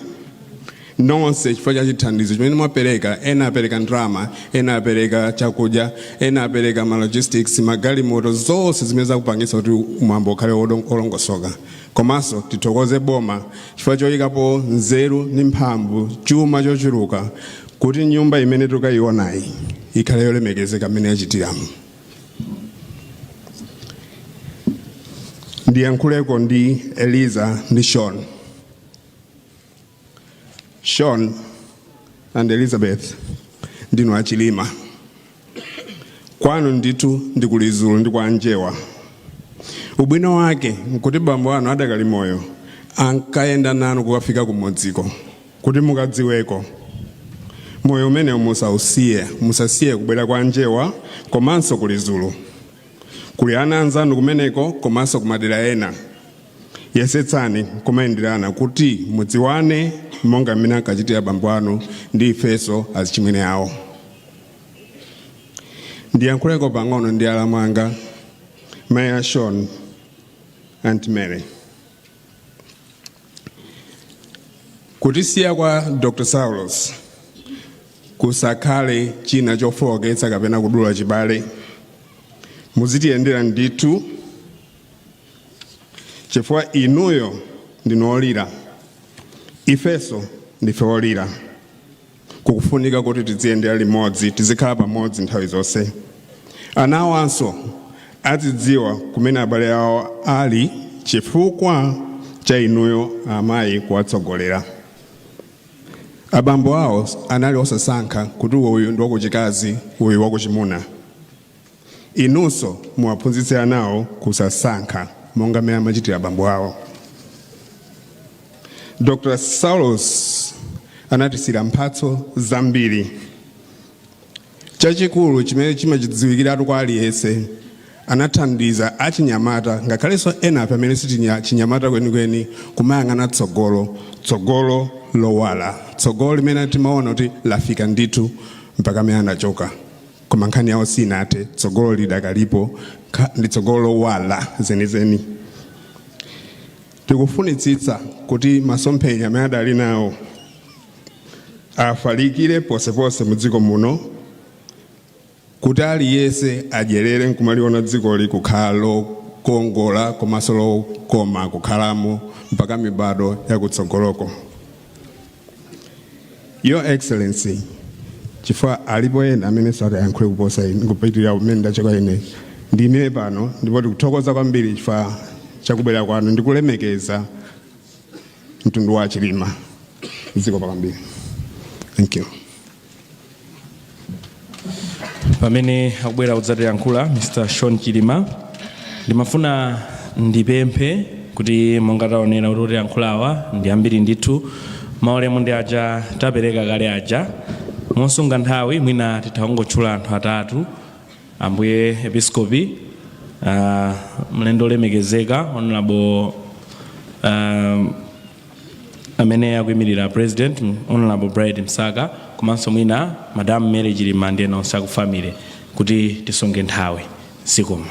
nonse chifukwa cha chithandizo chimene mwapereka. Ena apereka ndalama, ena apereka chakudya, ena apereka ma logistics, magalimoto, zonse zimene zakupangitsa kuti mwambo ukhale olongosoka. Komanso tithokoze boma chifukwa choyikapo nzeru ndi mphamvu, chuma chochuluka, kuti nyumba imene tikayionayi ikhale yolemekezeka mmene yachitiramo. Ndiyankhuleko ndi Eliza ndi Sean. Sean and Elizabeth, ndinu achilima. Kwanu ndithu ndi kulizulu ndi kwa Njewa. Ubwino wake nkuti bambo anu adakali moyo ankayenda nanu kukafika kumudziko kuti mukadziweko. Moyo umenewu musausiye, musasiye kubwera kwa Njewa komanso kulizulu. Kuli ana anzanu kumeneko komanso kumadera ena. Yesetsani kumayenderana kuti mudziwane monga mmene ankachitira bambo anu ndi ifenso azichimwene awo. Ndiyankhuleko pang'ono ndi alamu anga, mayi a Sean, Aunt Mary. Kutisiya kwa Dr. Saulos kusakhale china chofowoketsa kapena kudula chibale. Muzitiyendera ndithu chifukwa inuyo ndinu olira, ifenso ndife olira. Kukufunika kuti tiziyendera limodzi, tizikhala pamodzi nthawi zonse. Ana awanso azidziwa kumene abale awo ali chifukwa cha inuyo amayi kuwatsogolera. Abambo awo anali osasankha kuti uyu ndi wakuchikazi, uyu wakuchimuna. Inunso muwaphunzitse anawo kusasankha monga mmene amachitira abambo awo. Dr. Saulos anatisiyira mphatso zambiri. Chachikulu chimene chimachidziwikiratu kwa aliyense, anathandiza achinyamata ngakhalenso ena amene sitili achinyamata kwenikweni kumayang'ana tsogolo, tsogolo lowala, tsogolo limene timaona kuti lafika ndithu mpaka amene anachoka. Koma nkhani yawo sinathe, tsogolo lidakalipo, ndi tsogolo lowala zenizeni. Tikufunitsitsa kuti masomphenya amene adali nawo afalikire posepose mu dziko muno, kuti aliyense adyerere nkumaliona dzikoli kukhala lokongola komanso lokoma kukhalamo mpaka mibado yakutsogoloko. Your Excellency, chifukwa alipo ena amene satayankhule kuposa ine, kupitirira kumene ndachoka ine, ndiyimire pano. Ndipo tikuthokoza kwambiri chifukwa chakubwera kwanu ndikulemekeza mtundu wa Chilima. Zikomo kwambiri. Thank you. Pamene akubwera kudzatiyankhula Mr. Sean Chilima, ndimafuna ndipemphe kuti monga taonera kuti otiyankhulawa ndi ambiri ndithu, maulemu ndi aja tapereka kale aja, mosunga nthawi mwina titha kungotchula anthu atatu: Ambuye Episkopi, mlendo olemekezeka Honorable amene akuyimirira President, Honorable Bright Msaka, komanso mwina Madam Mary Chilima ndi ena onse aku family, kuti tisunge nthawi. Zikomo.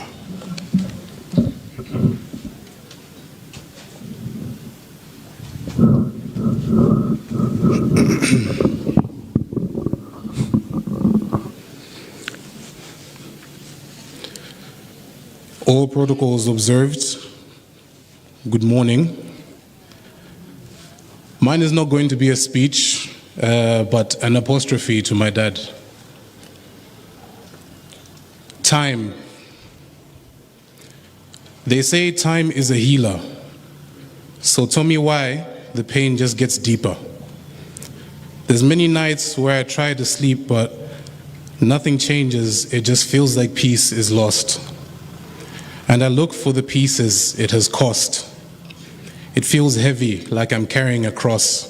All protocols observed. Good morning. Mine is not going to be a speech, but an apostrophe to my dad. Time. They say time is a healer. So tell me why the pain just gets deeper. There's many nights where I try to sleep, but nothing changes. It just feels like peace is lost. And I look for the pieces it has cost. It feels heavy, like I'm carrying a cross.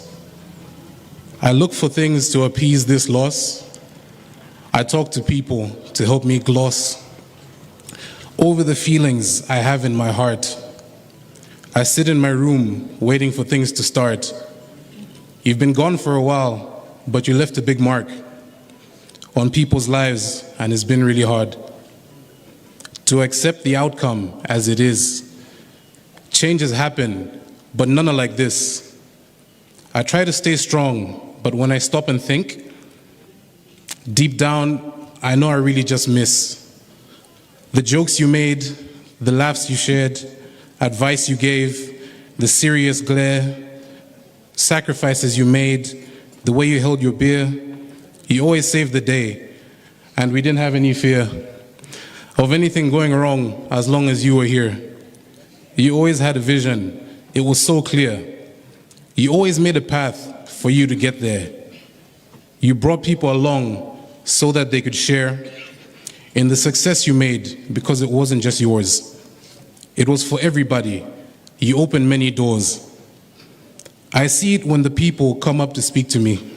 I look for things to appease this loss. I talk to people to help me gloss over the feelings I have in my heart. I sit in my room waiting for things to start. You've been gone for a while, but you left a big mark on people's lives, and it's been really hard to accept the outcome as it is. Changes happen, but none are like this. I try to stay strong, but when I stop and think, deep down, I know I really just miss the jokes you made, the laughs you shared, advice you gave, the serious glare, sacrifices you made, the way you held your beer. You always saved the day, and we didn't have any fear of anything going wrong as long as you were here. You always had a vision, it was so clear. You always made a path for you to get there. You brought people along so that they could share in the success you made because it wasn't just yours. It was for everybody. You opened many doors. I see it when the people come up to speak to me.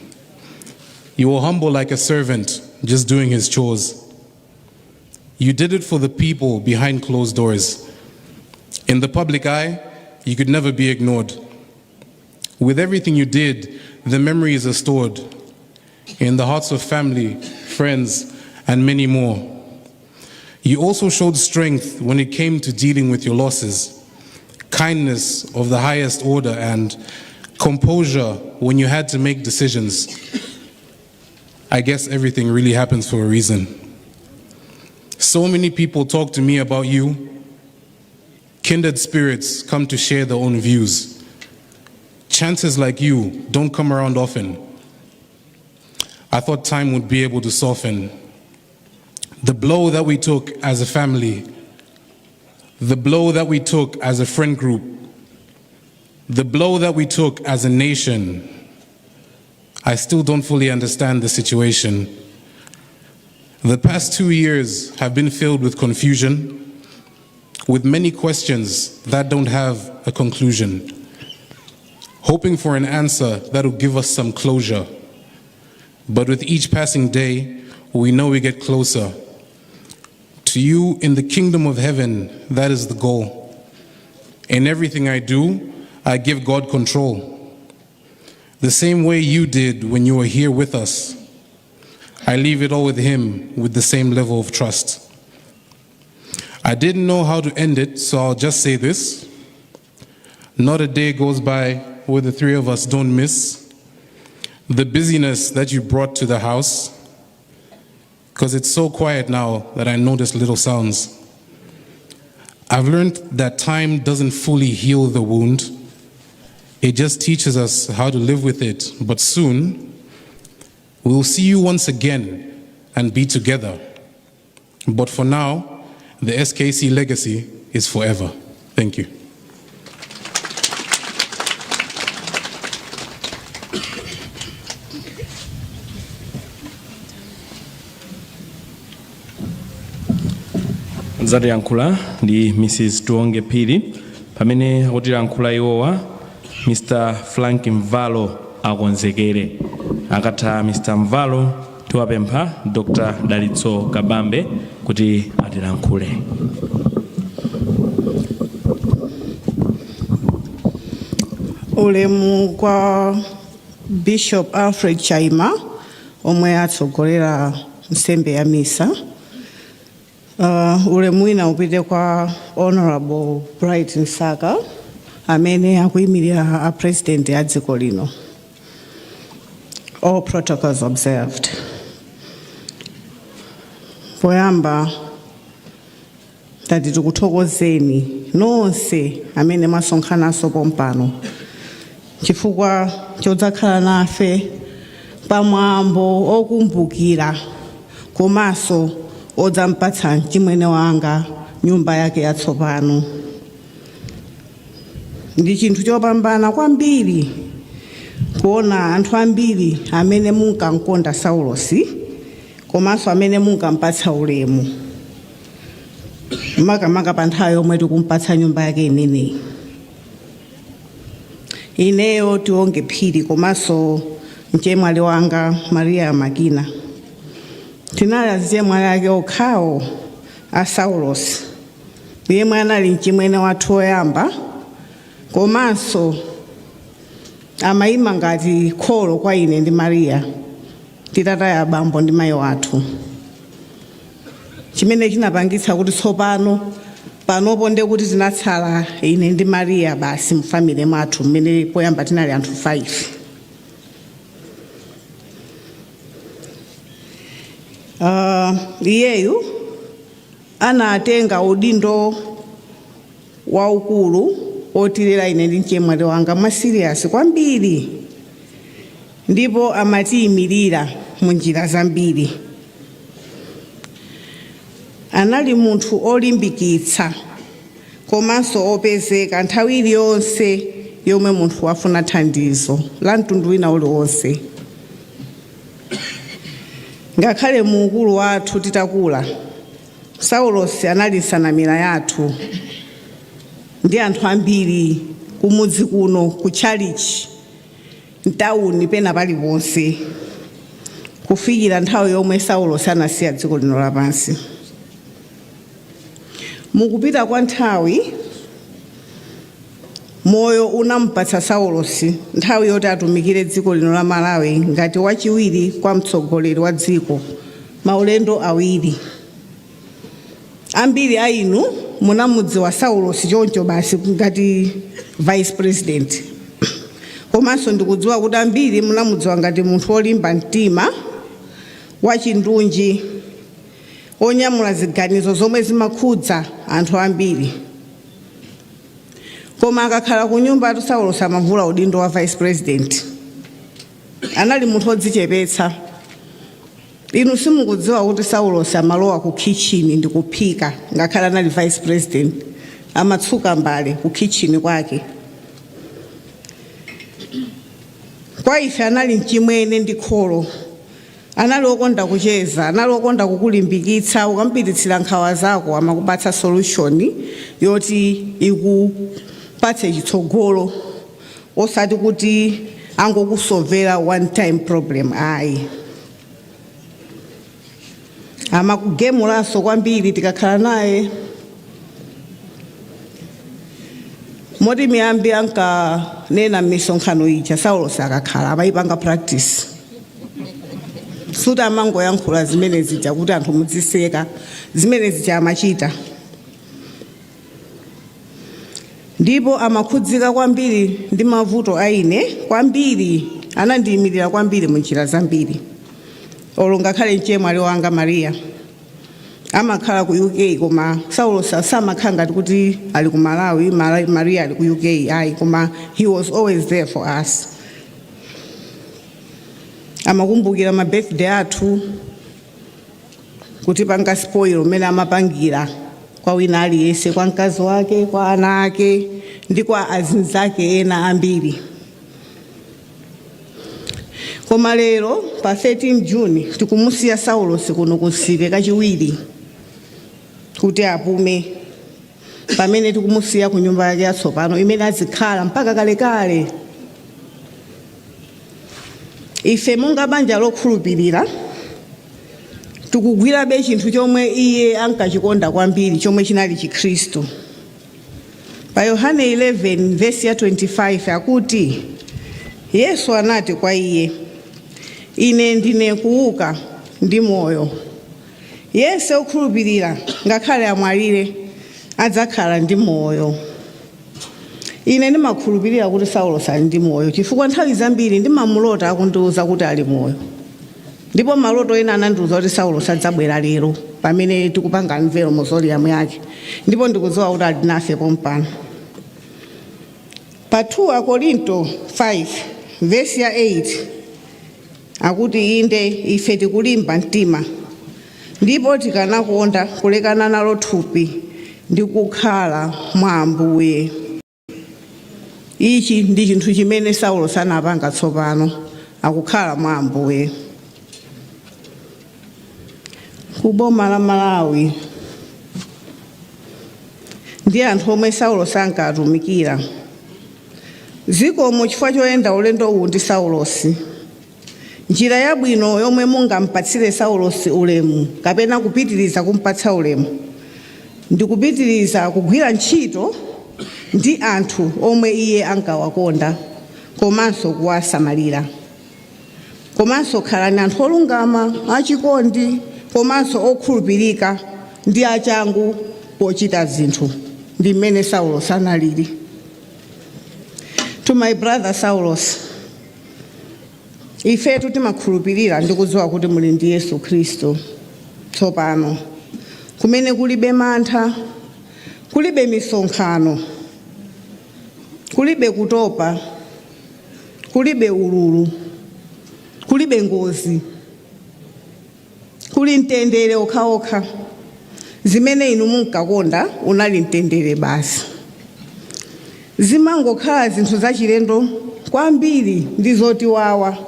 You were humble like a servant, just doing his chores. You did it for the people behind closed doors. In the public eye, you could never be ignored. With everything you did, the memories are stored in the hearts of family, friends, and many more. You also showed strength when it came to dealing with your losses, kindness of the highest order, and composure when you had to make decisions. I guess everything really happens for a reason. So many people talk to me about you. Kindred spirits come to share their own views. Chances like you don't come around often. I thought time would be able to soften the blow that we took as a family, the blow that we took as a friend group, the blow that we took as a nation. I still don't fully understand the situation. The past 2 years have been filled with confusion, with many questions that don't have a conclusion, hoping for an answer that'll give us some closure. But with each passing day, we know we get closer. To you in the kingdom of heaven, that is the goal. In everything I do, I give God control. The same way you did when you were here with us. I leave it all with Him with the same level of trust. I didn't know how to end it, so I'll just say this. Not a day goes by where the three of us don't miss the busyness that you brought to the house, because it's so quiet now that I notice little sounds. I've learned that time doesn't fully heal the wound. It just teaches us how to live with it. But soon, we'll see you once again and be together. But for now, the SKC legacy is forever. Thank you. Zatiyankhula ndi Mrs Tionge Phiri. Pamene akutilankhula iwowa, Mr Frank Mvalo akonzekere. Akatha Mr Mvalo, tiwapempha Dr Dalitso Kabambe kuti atilankhule. Ulemu kwa Bishop Alfred Chaima omwe atsogolera nsembe ya misa. Ulemu wina upite kwa Honorable Bright Msaka amene akuyimirira a President a dziko lino. All protocols observed. Poyamba tati tikuthokozeni nonse amene mwasonkhananso pompano chifukwa chodzakhala nafe pamwambo okumbukira komanso odzampatsa mchimwene wanga nyumba yake yatsopano. Ndi chinthu chopambana kwambiri kuona anthu ambiri amene munkamkonda Saulosi komanso amene munkampatsa ulemu, makamaka pa nthawi yomwe tikumpatsa nyumba yake imeneyi. Ineyo Tionge Phiri komanso mchemwali wanga Maria Makina tinali azichemwali ake okhawo a Saulos, yemwe anali mchimwene wathu woyamba komanso amayima ngati kholo kwa ine ndi Maria titataya abambo ndi mayi wathu, chimene chinapangitsa kuti tsopano panopo nde kuti tinatsala ine ndi Maria basi mu family mwathu, mmene poyamba tinali anthu 5. Iyeyu anatenga udindo waukulu Otilera ine ndi mchemwali wanga mwa serious kwambiri, ndipo amatiyimirira mu njira zambiri. Anali munthu olimbikitsa komanso opezeka nthawi iliyonse yomwe munthu wafuna thandizo la mtundu wina uliwonse. Ngakhale mu ukulu wathu titakula, Saulosi anali nsanamira yathu ndi anthu ambiri kumudzi kuno, ku tchalichi, mtawuni, pena paliponse, kufikira nthawi yomwe Saulosi anasiya dziko lino lapansi. Mukupita kwa nthawi, moyo unampatsa Saulosi nthawi yoti atumikire dziko lino la Malawi ngati wachiwiri kwa mtsogoleri wa dziko maulendo awiri. Ambiri a inu munamudziwa Saulosi choncho basi ngati vice president, komanso ndikudziwa kuti ambiri munamudziwa ngati munthu wolimba mtima, wachindunji, onyamula ziganizo zomwe zimakhudza anthu ambiri. Koma akakhala ku nyumba atu, Saulosi amavula udindo wa vice president. Anali munthu wodzichepetsa. Inu simukudziwa kuti Saulosi amalowa ku kitchen ndi kuphika. Ngakhale anali vice president, amatsuka mbale ku kitchen kwake. Kwa ife anali mchimwene ndi kholo. Anali okonda kucheza, anali okonda kukulimbikitsa. Ukampititsira nkhawa zako, amakupatsa solution yoti ikupatse chitsogolo, osati kuti angokusovera one time problem, ayi. Amakugemulanso kwambiri tikakhala naye, moti miyambi ankanena m'misonkhano ija, Saulos akakhala amayipanga practice. Suti amangoyankhula zimene zija kuti anthu mudziseka, zimene zija amachita. Ndipo amakhudzika kwambiri ndi mavuto a ine kwambiri. Anandiyimirira kwambiri mu njira zambiri. Olo ngakhale mchemwali wanga Maria amakhala ku UK, koma Saulos samakhala ngati kuti ali ku Malawi, Maria ali ku UK, ayi. Koma he was always there for us. Amakumbukira ma birthday athu, kutipanga spoil mmene amapangira kwa wina aliyense, kwa mkazi wake, kwa ana ake ndi kwa azinzake ena ambiri. Koma lero pa 13 June tikumusiya Saulos kuno ku Nsipe kachiwiri kuti apume, pamene tikumusiya ku nyumba yake yatsopano imene azikhala mpaka kalekale. Ife monga banja lokhulupirira tikugwirabe chinthu chomwe iye ankachikonda kwambiri, chomwe chinali Chikhristu. Pa Yohane 11 vesi ya 25 akuti, Yesu anati kwa iye, "Ine ndine kuuka ndi moyo. Yense okhulupirira, ngakhale amwalire, adzakhala ndi moyo." Ine ndimakhulupirira kuti Saulos ali ndi moyo, chifukwa nthawi zambiri ndimamulota akundiwuza kuti ali moyo. Ndipo maloto ena anandiwuza kuti Saulos adzabwera lero pamene tikupanga unveil mausoleum yake, ndipo ndikudziwa kuti ali nafe pompano. Pa 2 Akorinto 5 vesi ya 8 akuti, "Inde, ife tikulimba mtima, ndipo tikanakonda kulekana nalo thupi ndi kukhala mwa Ambuye." Ichi ndi chinthu chimene Saulo sanapanga. Tsopano akukhala mwa Ambuye. Ku boma la Malawi ndi anthu omwe Saulo sankatumikira, zikomo chifukwa choyenda ulendo uwu ndi Saulosi. Njira yabwino yomwe mungampatsire Saulosi ulemu kapena kupitiriza kumpatsa ulemu ndi kupitiriza kugwira ntchito ndi anthu omwe iye ankawakonda komanso kuwasamalira. Komanso khalani anthu olungama, achikondi komanso okhulupirika ndi achangu pochita zinthu, ndi mmene Saulos analili. To my brother Saulos, ifetu timakhulupirira ndi kudziwa kuti muli ndi Yesu Khristu tsopano, kumene kulibe mantha, kulibe misonkhano. Kulibe kutopa, kulibe ululu, kulibe ngozi, kuli mtendere okhaokha. Zimene inu munkakonda unali mtendere basi. Zimangokhala zinthu zachilendo kwambiri ndi zotiwawa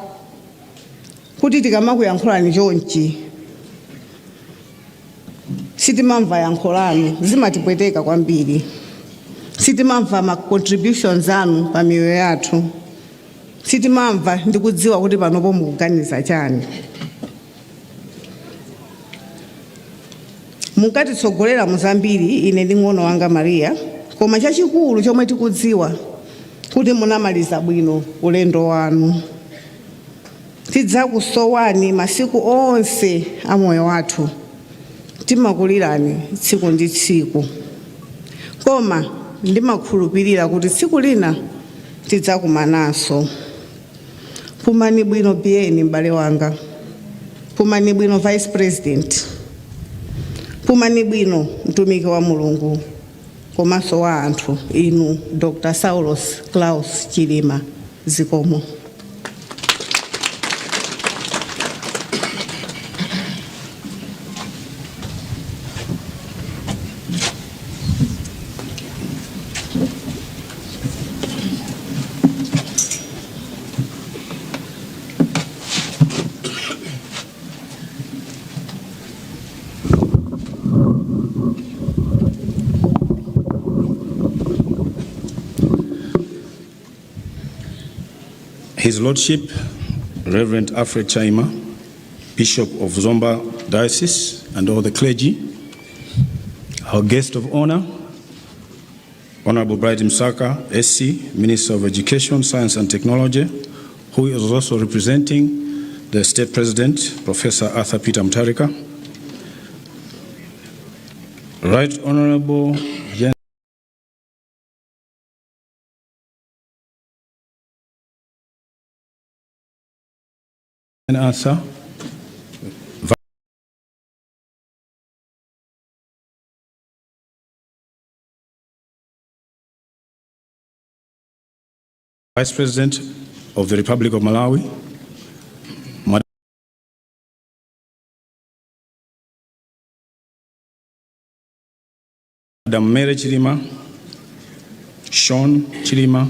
kuti tikamakuyankhulani chonchi sitimamva yankho lanu, zimatipweteka kwambiri. Sitimamva ma contributions anu pa miyoyo yathu, sitimamva ndi kudziwa kuti panopo mukuganiza chani. Munkatitsogolera mu zambiri, ine ndi ng'ono wanga Maria, koma chachikulu chomwe tikudziwa kuti munamaliza bwino ulendo wanu. Tidzakusowani masiku onse a moyo wathu, timakulirani tsiku ndi tsiku, koma ndimakhulupirira kuti tsiku lina tidzakumananso. Pumani bwino Biyeni, m'bale wanga. Pumani bwino Vice President. Pumani bwino mtumiki wa Mulungu komanso wa anthu inu Dr. Saulos Klaus Chilima. Zikomo. His Lordship, Reverend Alfred Chaima, Bishop of Zomba Diocese, and all the clergy, our guest of honor, Honorable Bright Msaka, SC, Minister of Education, Science and Technology, who is also representing the State President, Professor Arthur Peter Mutharika, Right Honorable Jane Ansah, Vice President of the Republic of Malawi, Madam Mary Chilima, Sean Chilima,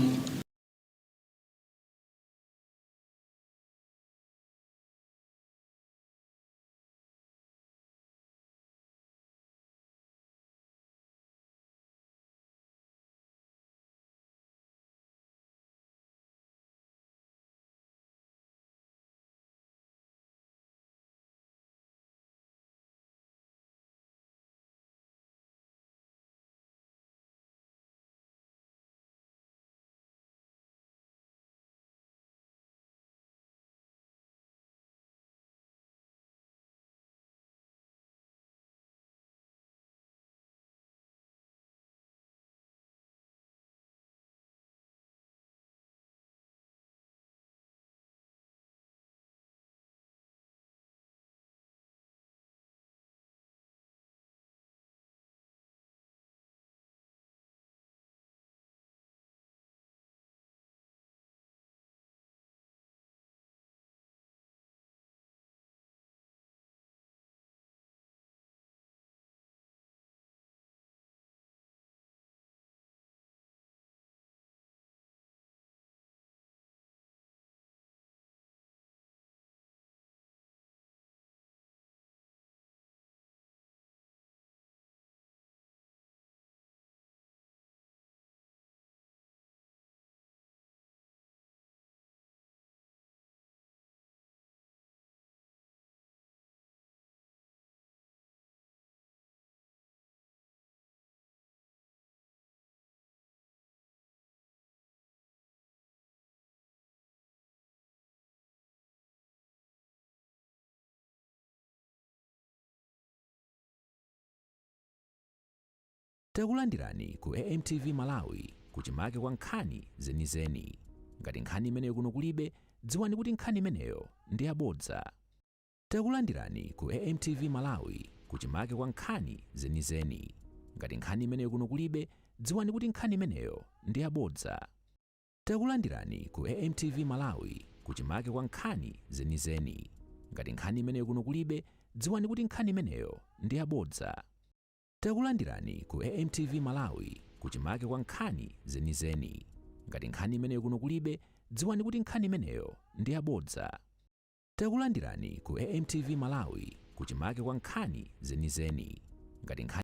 Takulandirani ku AMTV Malawi, kuchimake kwa nkhani zenizeni. Ngati nkhani imeneyo kuno kulibe, dziwani kuti nkhani imeneyo ndi yabodza. Takulandirani ku AMTV Malawi, kuchimake kwa nkhani zenizeni. Ngati nkhani imeneyo kuno kulibe, dziwani kuti nkhani imeneyo ndi yabodza. Takulandirani ku AMTV Malawi, kuchimake kwa nkhani zenizeni. Ngati nkhani imeneyo kuno kulibe, dziwani kuti nkhani imeneyo ndi yabodza. Takulandirani ku AMTV Malawi, kuchimake kwa nkhani zenizeni. Ngati nkhani imeneyo kuno kulibe, dziwani kuti nkhani imeneyo ndi yabodza. Takulandirani ku AMTV Malawi, kuchimake kwa nkhani zenizeni. Ngati nkhani